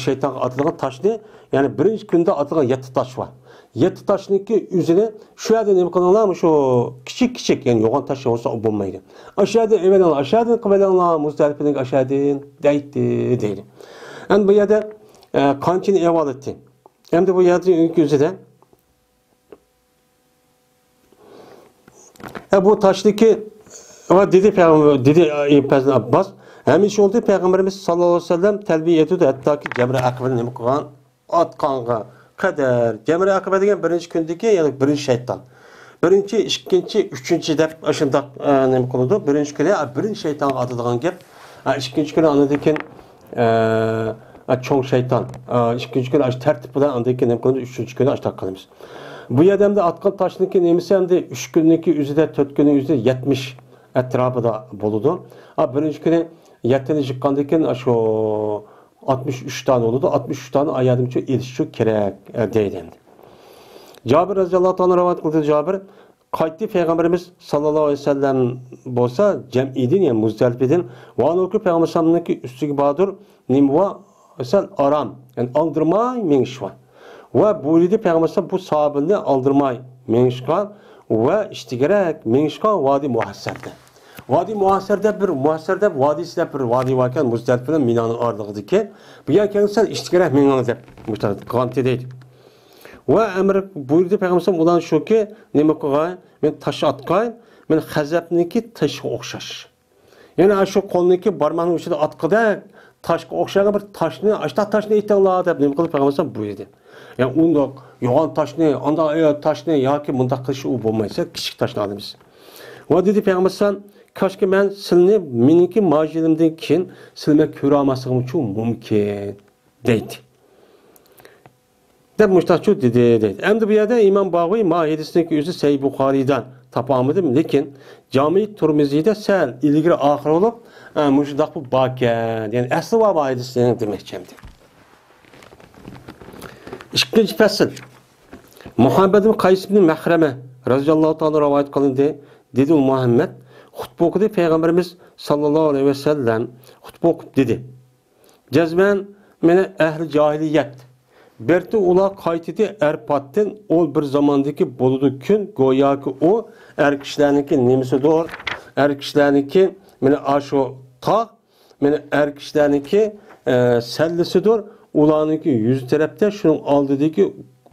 شەيتانغا ئاتىدىغان تاشنى، يەنى بىرىنچى كۈندە ئاتىدىغان يەتتە تاش بار. يەتتە تاشنىڭكى ئۆزىنى شۇ يەردە نېمە قىلىڭلار، شۇ كىچىك كىچىك، يەنى يوغان تاش بولسا بولمايدۇ. ئاشۇ يەردىن ئېۋىلىڭلار، ئاشۇ يەردىن قىلىۋېلىڭلار، مۇزدەلىپىنىڭ ئاشۇ يەردىن دەيتتى دەيدۇ. ئەمدى بۇ يەردە، ئە، قانچىنى ئېۋالاتتى؟ ئەمدى بۇ يەردە ئۆزىدە ئە، بۇ تاشنىكى، ۋە دېدى پەيغەمبەر، دېدى ئىبن ئابباس، ھەمىشە بولدى پەيغەمبىرىمىز ساللاللاھۇ ئەلەيھى ۋەسەللەم تەلبىيە ئېيتىدۇ، ھەتتاكى جەمرە ئەقەبىنى نېمە قىلغان؟ ئاتقانغا قەدەر. جەمرە ئەقەبە دېگەن بىرىنچى كۈندىكى، يەنى بىرىنچى شەيتان. بىرىنچى، ئىككىنچى، ئۈچىنچى دەپ ئاشۇنداق، ئە، نېمە قىلىدۇ. بىرىنچى كۈنى، ئە، بىرىنچى شەيتانغا ئاتىدىغان گەپ. ئە، ئىككىنچى كۈنى ئاندىن كېيىن، ئە، ئە، چوڭ شەيتان. ئە، ئىككىنچى كۈنى ئاشۇ تەرتىپ بىلەن ئاندىن كېيىن نېمە قىلىمىز؟ ئۈچىنچى كۈنى ئاشۇنداق قىلىمىز. بۇ يەردە ئەمدى ئاتقان تاشنىڭكى نېمىسى ئەمدى ئۈچ كۈننىڭكى ئۆزىدە، تۆت كۈننىڭ ئۆزىدە يەتمىش ئەتراپىدا بولىدۇ. ئا، بىرىنچى كۈنى يەتتىنى يىغقاندىن كېيىن، ئاشۇ ئاتمىش ئۈچ دانە بولىدۇ. ئاتمىش ئۈچ دانە ئايەتنىمچە ئېلىشچۇ كېرەك، ئە، دەيدۇ ئەمدى. جابىر رەزىياللاھۇ تائالا رىۋايەت قىلدى، جابىر قايتتى پەيغەمبىرىمىز ساللاللاھۇ ئەلەيھى ۋەسەللەم بولسا جەمئىدىن، يەنى مۇزدەلىپىدىن. ۋە ھالبۇكى پەيغەمبەر ئەلەيھىسسالامنىڭكى ئۈستىگە باردۇر نېمە بار؟ سەل ئارام، يەنى ئالدىرىماي مېڭىش بار. ۋە بۇيرۇدى پەيغەمبەر ئەلەيھىسسالام بۇ ساھابىنى ئالدىرىماي مېڭىشقا ۋە ئىشتىگىرەك مېڭىشقا ۋادى مۇھەسسەردە. ۋادى مۇھەسسەر دەپ بىر، مۇھەسسەر دەپ ۋادىسى دەپ بىر ۋادى باركەن، مۇزدەلىپە بىلەن مىنانىڭ ئارىلىقىدىكى. بۇ يەرگە كەلسە سەل ئىشتىگىرەك مېڭىڭ دەپ قىلغانتى دەيدۇ. ۋە ئەمر بۇيرۇدى پەيغەمبەر ئەلەيھىسسالام ئۇلارنى شۇكى، نېمە قىلغاي؟ مەن تاش ئاتقاي، مەن خەزەپنىڭكى تېشىغا ئوخشاش. يەنى ئاشۇ قولنىڭكى بارماقنىڭ ئۇچىدا ئاتقۇدەك تاشقا ئوخشىغان بىر تاشنى، ئاشۇنداق تاشنى ئېتىڭلار دەپ نېمە قىلدى پەيغەمبەر ئەلەيھىسسالام بۇيرۇدى. يەنى ئۇنداق يوغان تاشنى، ئانداق ئېغىر تاشنى ياكى مۇنداق قىلىش ئۇ بولمايسەن، كىچىك تاشنى ئالىمىز. ۋە دېدى پەيغەمبەر ئەلەيھىسسالام، كاشكى مەن سىلىنى مېنىڭكى ماجىلىمدىن كېيىن سىلى مەن كۆرەلمەسلىكىمچۇ مۇمكىن. دەيدۇ. دەپ مۇشتاقچۇ دېدى، دەيدۇ. ئەمدى بۇ يەردە ئىمام باغۋى ما ھەدىسنىڭكى ئۆزى سەھىھ بۇخارىدا تاپالمىدىم، لېكىن جامى تۇرمىزىدە سەل ئىلگىرى ئاخىر بولۇپ، ئە، مۇشۇنداق بىر باركەن. يەنى ئەسلى بار بۇ ھەدىسنىڭ دېمەكچى ئەمدى. ئىككىنچى پەسىل. مۇھەممەد ئىبن قەيس ئىبن مەخرەمە رەزىياللاھۇ تائالا رىۋايەت قىلىندى. دېدى ئۇ مۇھەممەد، خۇتبە ئوقۇدى پەيغەمبىرىمىز ساللاللاھۇ ئەلەيھى ۋەسەللەم خۇتبە ئوقۇپ دېدى. جەزمەن، مانا ئەھلى جاھىلىيەت. بەلكى ئۇلار قايتىدى ئەرپاتتىن، ئۇ بىر زاماندىكى بولىدۇ كۈن، گوياكى ئۇ ئەر كىشىلەرنىڭكى نېمىسىدۇر، ئەر كىشىلەرنىڭكى مانا ئاشۇ تاغ، مانا ئەر كىشىلەرنىڭكى، ئە، سەللىسىدۇر، ئۇلارنىڭكى يۈز تەرەپتە شۇنىڭ ئالدىدىكى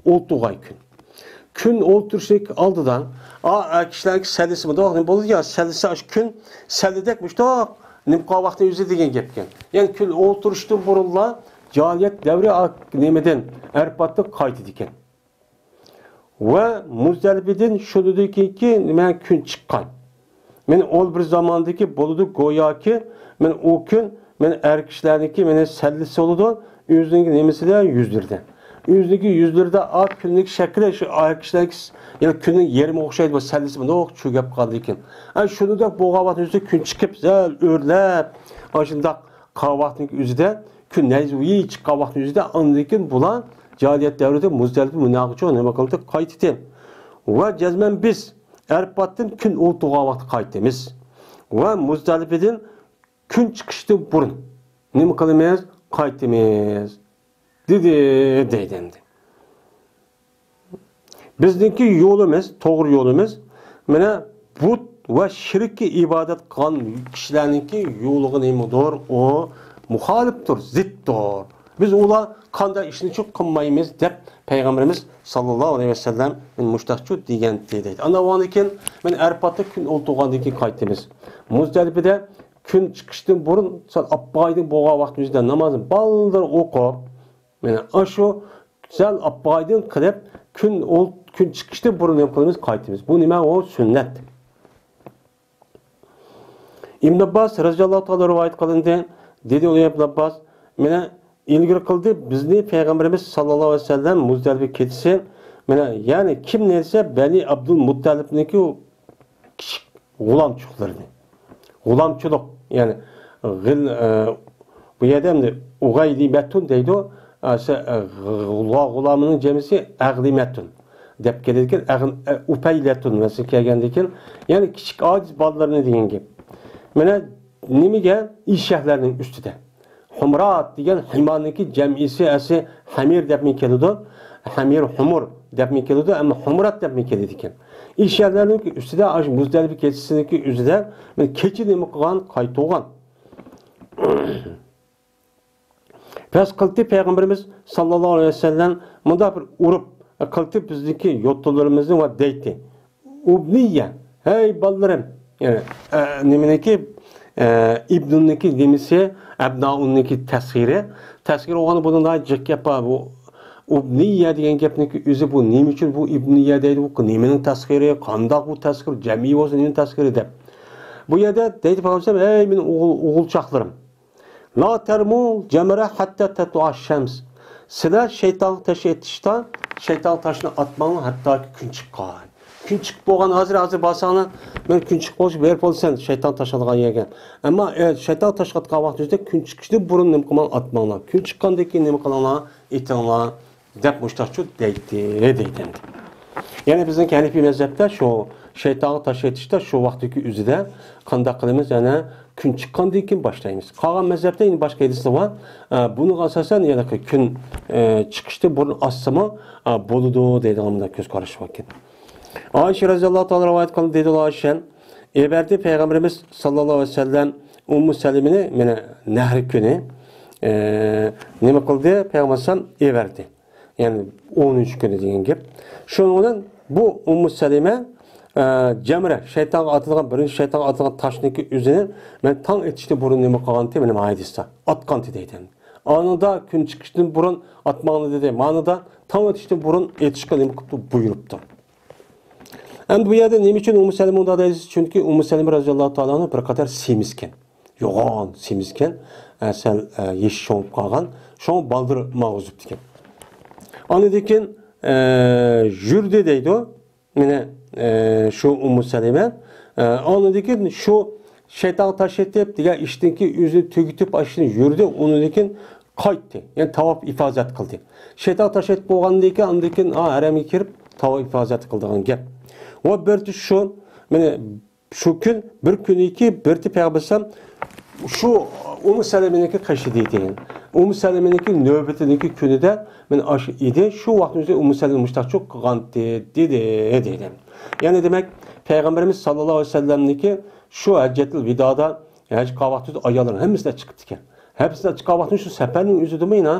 ئولتۇرغاي كۈن. كۈن ئولتۇرۇشنىڭ ئالدىدا، ئا، ئەر كىشىلەرنىڭكى سەللىسى بولىدۇ يا، سەللىسى ئاشۇ كۈن، سەللىدەك مۇشتاق نېمە قىلغان ۋاقتى ئۆزى دېگەن گەپكەن. يەنى كۈن ئولتۇرۇشتىن بۇرۇنلا جاھىلىيەت دەۋرى ئا-، نېمىدىن، ئەرپاتتىن قايتىدىكەن. ۋە مۇزدەلىپىدىن شۇنىڭدىن كېيىنكى نېمە كۈن چىققان. مانا ئۇ بىر زاماندىكى بولىدۇ، گوياكى مانا ئۇ كۈن مانا ئەر كىشىلەرنىڭكى مانا سەللىسى بولىدۇ، ئۆزىنىڭكى نېمىسىدە؟ يۈزلىرىدە. ئۆزىنىڭكى يۈزلىرىدە ئات كۈننىڭكى شەكلى شۇ ئاياق كىشىلەرنىڭكى يەنە كۈننىڭ يېرىمىغا ئوخشايدۇ، بۇ سەللىسى مۇنداق چۆگەپ قالىدىكەن. ئە، شۇنىڭدەك بولغان ۋاقىتنىڭ ئۆزىدە كۈن چىقىپ، زەل ئۆرلەپ، ئاشۇنداق قالغان ۋاقىتنىڭ ئۆزىدە، كۈن نەيزىۋۇيى چىققان ۋاقىتنىڭ ئۆزىدە، ئاندىن كېيىن بۇلار جاھىلىيەت دەۋرىدە مۇزدەلىپە مۇناغىچە نېمە قىلدى؟ قايتتى. ۋە جەزمەن بىز ئەرپاتتىن كۈن ئولتۇرغان ۋاقىتتا قايتىمىز. ۋە مۇزدەلىپىدىن كۈن چىقىشتىن بۇرۇن نېمە قىلىمىز؟ قايتىمىز، دېدى، دەيدۇ ئەمدى. بىزنىڭكى يولىمىز، توغرا يولىمىز، مانا بۇت ۋە شىرككە ئىبادەت قىلغان كىشىلەرنىڭكى يولىغا نېمىدۇر؟ ئۇ مۇخالىپتۇر، زىتتۇر. بىز ئۇلار قانداق ئىشنى شۇ قىلمايمىز، دەپ پەيغەمبىرىمىز ساللاللاھۇ ئەلەيھى ۋەسەللەم مۇشتاقچۇ دېگەنتى، دەيدۇ. ئاندىن كېيىن، مانا ئەرپاتتا كۈن ئولتۇرغاندىن كېيىن قايتىمىز. مۇزدەلىپىدە كۈن چىقىشتىن بۇرۇن سەل ئاپپايدىڭ بولغان ۋاقتىمىزدا نامازنى بالدۇر ئوقۇپ، مانا ئاشۇ سەل ئاپپايدىڭ قىلىپ، كۈن ئول-، كۈن چىقىشتىن بۇرۇن نېمە قىلىمىز؟ قايتىمىز. بۇ نېمە؟ ئۇ سۈننەت. ئىبن ئابباس رەزىياللاھۇ تائالا رىۋايەت قىلىندى. دېدى ئۇ ئىبن ئابباس، مانا ئىلگىرى قىلدى، بىزنى پەيغەمبىرىمىز ساللاللاھۇ ئەلەيھى ۋەسەللەم مۇزدەلىپە كېچىسى، مانا، يەنى كىم دېسە، بەنى ئابدۇل مۇتتەلىپنىڭكى كىچىك غۇلامچۇقلىرىنى. غۇلامچىلىق، يەنى غىل-، ئە، بۇ يەردە ئەمدى ئۇغەيلىمەتۇن دەيدۇ. ئە، سە-، ئە، غۇ-، غۇلامىنىڭ جەمئىسى ئەغلىمەتۇن دەپ كېلىدىكەن. ئەغ-، ئە، ئۇپەيلەتۇن مەسىلىگە كەلگەندىكىن، يەنى كىچىك ئاجىز بالىلىرىنى دېگەن گەپ. مانا نېمىگە؟ ئېشەكلەرنىڭ ئۈستىدە. ھۇمرات دېگەن ھىمارنىڭكى جەمئىسى ئەسلى ھەمىر دەپمۇ كېلىدۇ. ھەمىر، ھۇمۇر دەپمۇ كېلىدۇ، ئەمما ھۇمرات دەپمۇ كېلىدىكەن. ئېشەكلەرنىڭكى ئۈستىدە ئاشۇ مۇزدەلىپە كېچىسىنىڭكى ئۆزىدە مانا كېچە نېمە قىلغان؟ قايتۇرغان. پەس قىلتى پەيغەمبىرىمىز ساللاللاھۇ ئەلەيھى ۋەسەللەم مۇنداق بىر ئۇرۇپ قىلتى بىزنىڭكى يوتىلىرىمىزنى ۋە دەيتتى: ئۇبنىيە، ھەي بالىلىرىم! يەنى، ئە، نېمىنىڭكى، ئە، ئىبنۇنىڭكى نېمىسى، ئەبناۇنىڭكى تەسغىرى. تەسغىر بولغاندا بۇنىڭ ناھايىتى جىق گەپ بار. بۇ ئۇبنىيە دېگەن گەپنىڭكى ئۆزى بۇ نېمە ئۈچۈن بۇ ئىبنىيە دەيدۇ؟ بۇ نېمىنىڭ تەسغىرى؟ قانداق بۇ تەسغىر؟ جەمئىي بولسا نېمە تەسغىرى دەپ. بۇ يەردە دەيدۇ پەيغەمبەر: ھەي مېنىڭ ئوغۇل، ئوغۇلچاقلىرىم! لا تەرمۇ جەمرە ھەتتا تەتلۇئە شەمس. سىلەر شەيتانغا تاش ئېتىشتا، شەيتانغا تاشنى ئاتماڭلار، ھەتتاكى كۈن چىققان. كۈن چىقىپ بولغان ھازىر، ھازىر بارساڭلار، مەن كۈن چىقىپ بولسا بېرىپ بولىسەن شەيتان تاش ئاتىدىغان يەرگە. ئەمما، ئە، شەيتان تاش ئاتقان ۋاقتىڭىزدا كۈن چىقىشتىن بۇرۇن نېمە قىلماڭ، ئاتماڭلار. كۈن چىققاندىن كېيىن نېمە قىلىڭلار، ئېتىڭلار، دەپ مۇشتاقچۇ دەيتتى، دەيدۇ ئەمدى. يەنى بىزنىڭكى ھەنىپىي مەزھەپتە شۇ شەيتانغا تاش ئېتىشتا شۇ ۋاقىتتىكى ئۆزىدە قانداق قىلىمىز؟ يەنە كۈن چىققاندىن كېيىن باشلايمىز. قالغان مەزھەپتە يەنە باشقا ھەدىسلەر بار. ئە، بۇنىڭغا ئاساسەن يەنە كۈن، ئە، چىقىشتىن بۇرۇن ئاتسىمۇ، ئە، بولىدۇ دەيدىغان مۇنداق كۆز قاراش بار ئىكەن. ئائىشە رەزىياللاھۇ تائالا رىۋايەت قىلدى، دېدى ئائىشە، ئەۋەتتى پەيغەمبىرىمىز ساللاللاھۇ ئەلەيھى ۋەسەللەم ئۇممۇ سەلىمىنى، مانا، نەھر كۈنى، ئە، نېمە قىلدى؟ پەيغەمبەر ئەلەيھىسسالام ئەۋەتتى. يەنى ئونىنچى كۈنى دېگەن گەپ. شۇنىڭ بىلەن بۇ ئۇممۇ سەلىمە، ئە، جەمرە، شەيتانغا ئاتىدىغان، بىرىنچى شەيتانغا ئاتىدىغان تاشنىڭكى ئۆزىنى مەن تاڭ ئېتىشتىن بۇرۇن نېمە قىلغانتى؟ مانا ھەدىستە ئاتقانتى دەيدۇ. ئانىڭدا كۈن چىقىشتىن بۇرۇن ئاتماڭلار دېدى. مانىدا تاڭ ئېتىشتىن بۇرۇن ئېتىشقا نېمە قىپتۇ؟ بۇيرۇپتۇ. ئەمدى بۇ يەردە نېمە ئۈچۈن ئۇممۇ سەلىمە مۇنداق دەيسىز؟ چۈنكى ئۇممۇ سەلىمە رەزىياللاھۇ تائالا ئەنھۇ بىر قەدەر سېمىزكەن. يوغان سېمىزكەن، ئە، سەل، ئە، يېشى چوڭىيىپ قالغان، شۇڭا بالدۇر ماڭغۇزۇپتىكەن. ئاندىن كېيىن، ئە، يۈردى دەيدۇ، مانا، ئە، شۇ ئۇممۇ سەلىمە. ئە، ئاندىن كېيىن شۇ شەيتانغا تاش ئېتىپ دېگەن ئىشتىنكى ئۆزىنى تۈگىتىپ، ئاشۇنى يۈردى، ئۇنىڭدىن كېيىن قايتتى، يەنى تاۋاپ ئىفازەت قىلدى. شەيتانغا تاش ئېتىپ بولغاندىن كېيىن، ئاندىن كېيىن، ئا، ھەرەمگە كىرىپ تاۋاپ ئىفازەت قىلىدىغان گەپ. ۋە بىرتى شۇ، مانا، شۇ كۈن بىر كۈنىكى بىرتى پەيغەمبەر ئەلەيھىسسالام شۇ ئۇممۇ سەلىمىنىڭكى قېشىدا ئىدى. ئۇممۇ سەلىمىنىڭكى نۆۋىتىنىڭكى كۈنىدە مەن ئاشۇ ئىدى، شۇ ۋاقىتنىڭ ئۆزىدە ئۇممۇ سەلىمە مۇشتاقچۇ قىلغانتى، دېدى، دېدى. يەنى دېمەك، پەيغەمبىرىمىز ساللاللاھۇ ئەلەيھى ۋەسەللەمنىڭكى شۇ ھەججەتۇل ۋىدادا ھەج قىلغان ۋاقتىدا ئاياللىرىنىڭ ھەممىسى چىقىپتىكەن. ھەممىسى چىققان ۋاقتىدا شۇ سەپەرنىڭ ئۆزىدىمۇ يەنە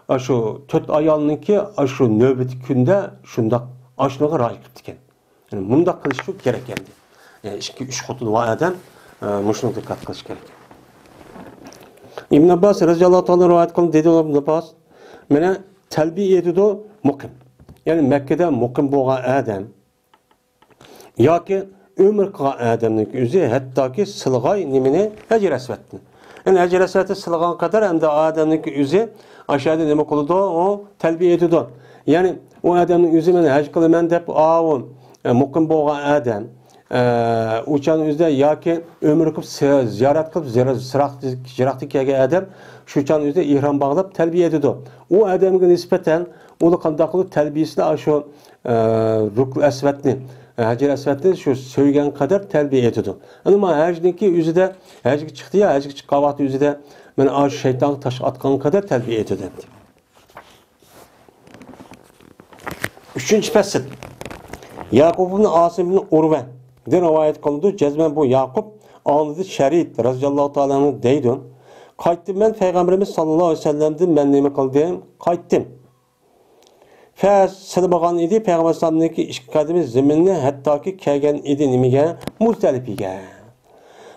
ئاشۇ تۆت ئايالنىڭكى ئاشۇ نۆۋەتتىكى كۈندە شۇنداق ئاشۇنىڭغا رايى قىپتىكەن. يەنى مۇنداق قىلىشى كېرەك ئەمدى. يەنى ئىككى، ئۈچ خوتۇنى بار ئادەم، ئە، مۇشۇنىڭغا دىققەت قىلىش كېرەك. ئىبن ئابباس رەزىياللاھۇ تائالا رىۋايەت قىلىندى، دېدى ئىبن ئابباس، مانا تەلبىيە ئېيتىدۇ مۇقىم. يەنى مەككىدە مۇقىم بولغان ئادەم ياكى ئۆمرە قىلغان ئادەمنىڭ ئۆزى ھەتتاكى سىلىغاي نېمىنى؟ ھەجەر ئەسۋەدنى. يەنى ھەجەر ئەسۋەدنى سىلىغان قەدەر ئەمدى ئادەمنىڭكى ئۆزى ئاشۇ يەردە نېمە قىلىدۇ؟ ئۇ تەلبىيە ئېيتىدۇ. يەنى ئۇ ئادەمنىڭ ئۆزى مەن ھەج قىلىمەن دەپ، ئاۋۇ، ئە، مۇقىم بولغان ئادەم، ئە، ئۇ چاغنىڭ ئۆزىدە ياكى ئۆمرە قىلىپ سى-، زىيارەت قىلىپ زىيارەت، سىراق-، يىراقتىن كەلگەن ئادەم شۇ چاغنىڭ ئۆزىدە ئېھرام باغلاپ تەلبىيە ئېيتىدۇ. ئۇ ئادەمگە نىسبەتەن ئۇ قانداق قىلىپ تەلبىيىسىنى ئاشۇ، ئە، رۇكن ئەسۋەدنى، ھەجەر ئەسۋەدنى شۇ سۆيگەن قەدەر تەلبىيە ئېيتىدۇ. ئەمما ھەجنىڭكى ئۆزىدە، ھەجگە چىقتى يا، ھەجگە چىققان ۋاقتى ئۆزىدە مانا ئاشۇ شەيتانغا تاش ئاتقان قەدەر تەلبىيە ئېيتىدۇ ئەمدى. ئۈچىنچى پەسىل. ياقۇپ ئىبن ئاسىم ئىبن ئۇرۋەدىن رىۋايەت قىلىنىدۇ، جەزمەن بۇ ياقۇپ ئاڭلىدى شەرىت رەزىياللاھۇ تائالا ئەنھۇ دەيدۇ، قايتتىم مەن پەيغەمبىرىمىز ساللاللاھۇ ئەلەيھى ۋەسەللەمدىن مەن نېمە قىلدىم؟ قايتتىم. فەسىلى بولغان ئىدى، پەيغەمبەر ئەلەيھىسسالامنىڭكى ئىككى قەدىمى زېمىننى ھەتتاكى كەلگەن ئىدى نېمىگە؟ مۇزدەلىپىگە.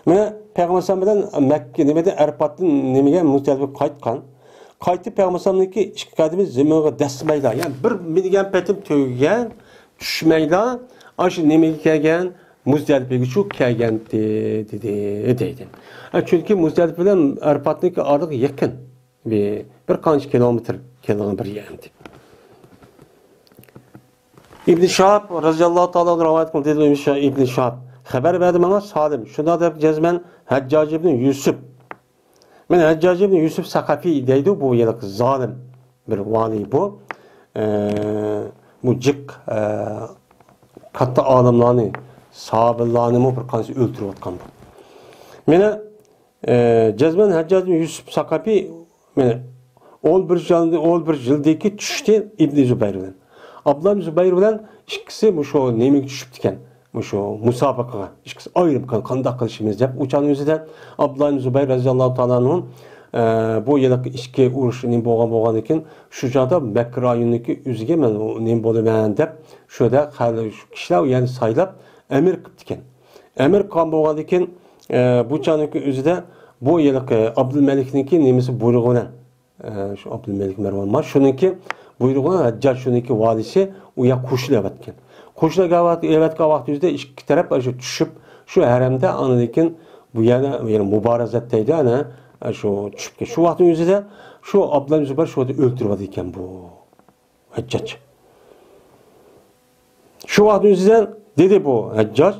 مانا پەيغەمبەر ئەلەيھىسسالام بىلەن مەككە، نېمىدە، ئەرپاتتىن نېمىگە؟ مۇزدەلىپىگە قايتقان. قايتىپ پەيغەمبەر ئەلەيھىسسالامنىڭكى ئىككى قەدىمى زېمىنغا دەسمەيلا، يەنى بىر مىنگەن پېتىم تۈگىگەن، چۈشمەيلا، ئاشۇ نېمىگە كەلگەن؟ مۇزدەلىپىگە شۇ كەلگەنتى، دېدى، دەيدۇ. ئە، چۈنكى مۇزدەلىپە بىلەن ئەرپاتنىڭكى ئارىلىقى يېقىن. بىر، بىر قانچە كىلومېتىر كېلىدىغان بىر يەر ئەمدى. ئىبن شىھاب رەزىياللاھۇ تائالا ئەنھۇ رىۋايەت قىلدى، دېدى ئىبن شىھاب. خەۋەر بەردى ماڭا سالىم. شۇنداق دەپ جەزمەن ھەججاج ئىبن يۈسۈپ. مانا ھەججاج ئىبن يۈسۈپ سەقەفى دەيدۇ، بۇ ھېلىقى زالىم بىر ۋالىي بۇ. ئە، بۇ جىق، ئە، كاتتا ئالىملارنى، ساھابىلارنىمۇ بىر قانچىسى ئۆلتۈرۈۋاتقان بۇ. مانا ئە، جەزمەن ھەججاج ئىبن يۈسۈپ سەقەفى، مانا، ئون بىر يىل، ئون بىر يىلدىكى چۈشتى ئىبنى زۇبەير بىلەن. ئابدۇللا ئىبن زۇبەير بىلەن ئىككىسى مۇشۇ نېمىگە چۈشۈپتىكەن، مۇشۇ مۇسابىقىگە. ئىككىسى ئايرىم قىلغان، قانداق قىلىشىمىز دەپ. ئۇ چاغنىڭ ئۆزىدە ئابدۇللا ئىبن زۇبەير رەزىياللاھۇ تائالا ئەنھۇ، ئە، بۇ ھېلىقى ئىچكى ئۇرۇش نېمە بولغان، بولغاندىن كېيىن شۇ چاغدا مەككە رايونىدىكى ئۆزىگە مەن نېمە بولىمەن دەپ، شۇ يەردە خەل-، شۇ كىشىلەر يەنە سايلاپ ئەمىر قىپتىكەن. ئەمىر قىلغان بولغاندىن كېيىن، ئە، بۇ چاغنىڭكى ئۆزىدە بۇ ھېلىقى ئابدۇلمەلىكنىڭكى نېمىسى بۇيرۇقى بىلەن، ئە، شۇ ئابدۇلمەلىك مەرۋان بار، شۇنىڭكى بۇيرۇقى بىلەن ھەججاج شۇنىڭكى ۋالىسى ئۇ يەرگە قوشۇن ئەۋەتكەن. قوشۇن ئەۋەتكەن ۋاقتى ئۆزىدە ئىككى تەرەپ شۇ چۈشۈپ، شۇ ھەرەمدە ئاندىن كېيىن بۇ يەنە، يەنە مۇبارىزەت دەيدۇ، ئەنە شۇ چۈشۈپ كەت-، شۇ ۋاقىتنىڭ ئۆزىدە شۇ ئابدۇللا زۇبەر شۇ يەردە ئۆلتۈرۈۋالىدىكەن بۇ ھەججاج. شۇ ۋاقىتنىڭ ئۆزىدە دېدى بۇ ھەججاج،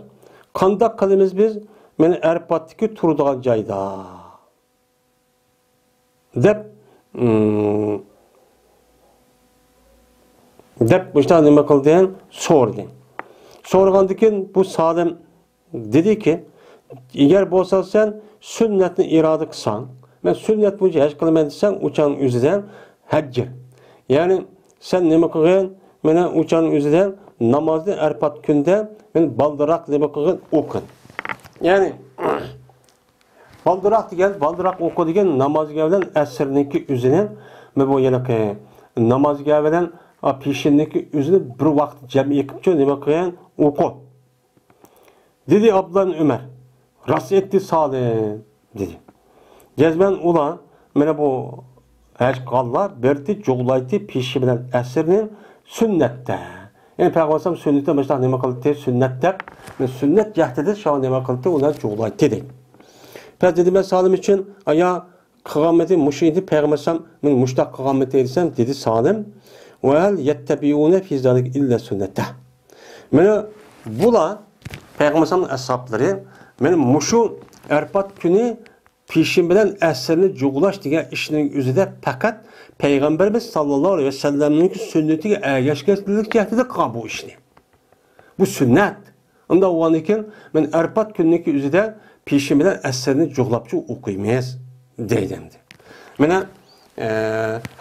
«قانداق قىلىمىز بىز مانا ئەرپاتتىكى تۇرىدىغان جايدا؟» دەپ، ئىم، دەپ مۇشۇنداق نېمە قىلدى؟ سورىدى. سورىغاندىن كېيىن بۇ سالىم دېدىكى، «ئەگەر بولسا سەن سۈننەتنى ئىرادە قىلساڭ، مەن سۈننەت بويىچە ھەج قىلىمەن دېسەڭ، ئۇ چاغنىڭ ئۆزىدە ھەججىر. يەنى سەن نېمە قىلغىن؟ مانا ئۇ چاغنىڭ ئۆزىدە نامازنى ئەرپات كۈندە مانا بالدۇرراق نېمە قىلغىن؟ ئوقۇن.» يەنى بالدۇرراق دېگەن، بالدۇرراق ئوقۇ دېگەن نامازگە بىلەن ئەسىرنىڭكى ئۆزىنى، مانا بۇ ھېلىقى نامازگە بىلەن، ئا، پېشىننىڭكى ئۆزىنى بىر ۋاقىت جەمئىي قىلىپچۇ نېمە قىلغىن؟ ئوقۇ. دېدى ئابدۇللا ئىبن ئۆمەر، «راست ئېيتتى سالىم» دېدى. جەزمەن ئۇلار، مانا بۇ ھەج قىلغانلار بىردى جۇغلايتتى پېشى بىلەن ئەسىرنى سۈننەتتە. يەنى پەيغەمبەر ئەلەيھىسسالام سۈننىتى مۇشۇنداق نېمە قىلدى، سۈننەت دەپ، سۈننەت جەھىتىدە شۇ نېمە قىلدى، ئۇلار جۇغلايتتى دەيدۇ. پەس دېدى مەن سالىم ئۈچۈن، ئايا، قىلغانمىدى، مۇشۇ ئىدى، پەيغەمبەر ئەلەيھىسسالام مېنى مۇشۇنداق قىلغانمىدى دېسەم، دېدى سالىم، «ۋەھەل يەتتەبىئۇنە فى زالىكە ئىللە سۈننەتە.» مانا بۇلار، پەيغەمبەر ئەلەيھىسسالامنىڭ ئەسھابلىرى، مانا مۇشۇ ئەرپات كۈنى پېشىن بىلەن ئەسىرنى جۇغلاش دېگەن ئىشنىڭ ئۆزىدە پەقەت پەيغەمبىرىمىز ساللاللاھۇ ئەلەيھى ۋەسەللەمنىڭكى سۈننىتىگە ئەگەشكەنلىك جەھىتىدە قىلغان بۇ ئىشنى. بۇ سۈننەت. ئۇنداق بولغاندىن كېيىن، مەن ئەرپات كۈنىنىڭكى ئۆزىدە پېشىن بىلەن ئەسىرنى جۇغلاپچۇ ئوقۇيمىز، دەيدۇ ئەمدى. مانا، ئە،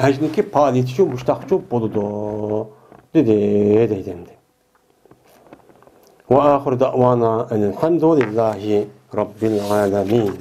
ھەجنىڭكى پائالىيىتىچۇ مۇشۇنداقچۇ بولىدۇ، دېدى، دەيدۇ ئەمدى. وآخر دعوانا أن الحمد لله رب العالمين.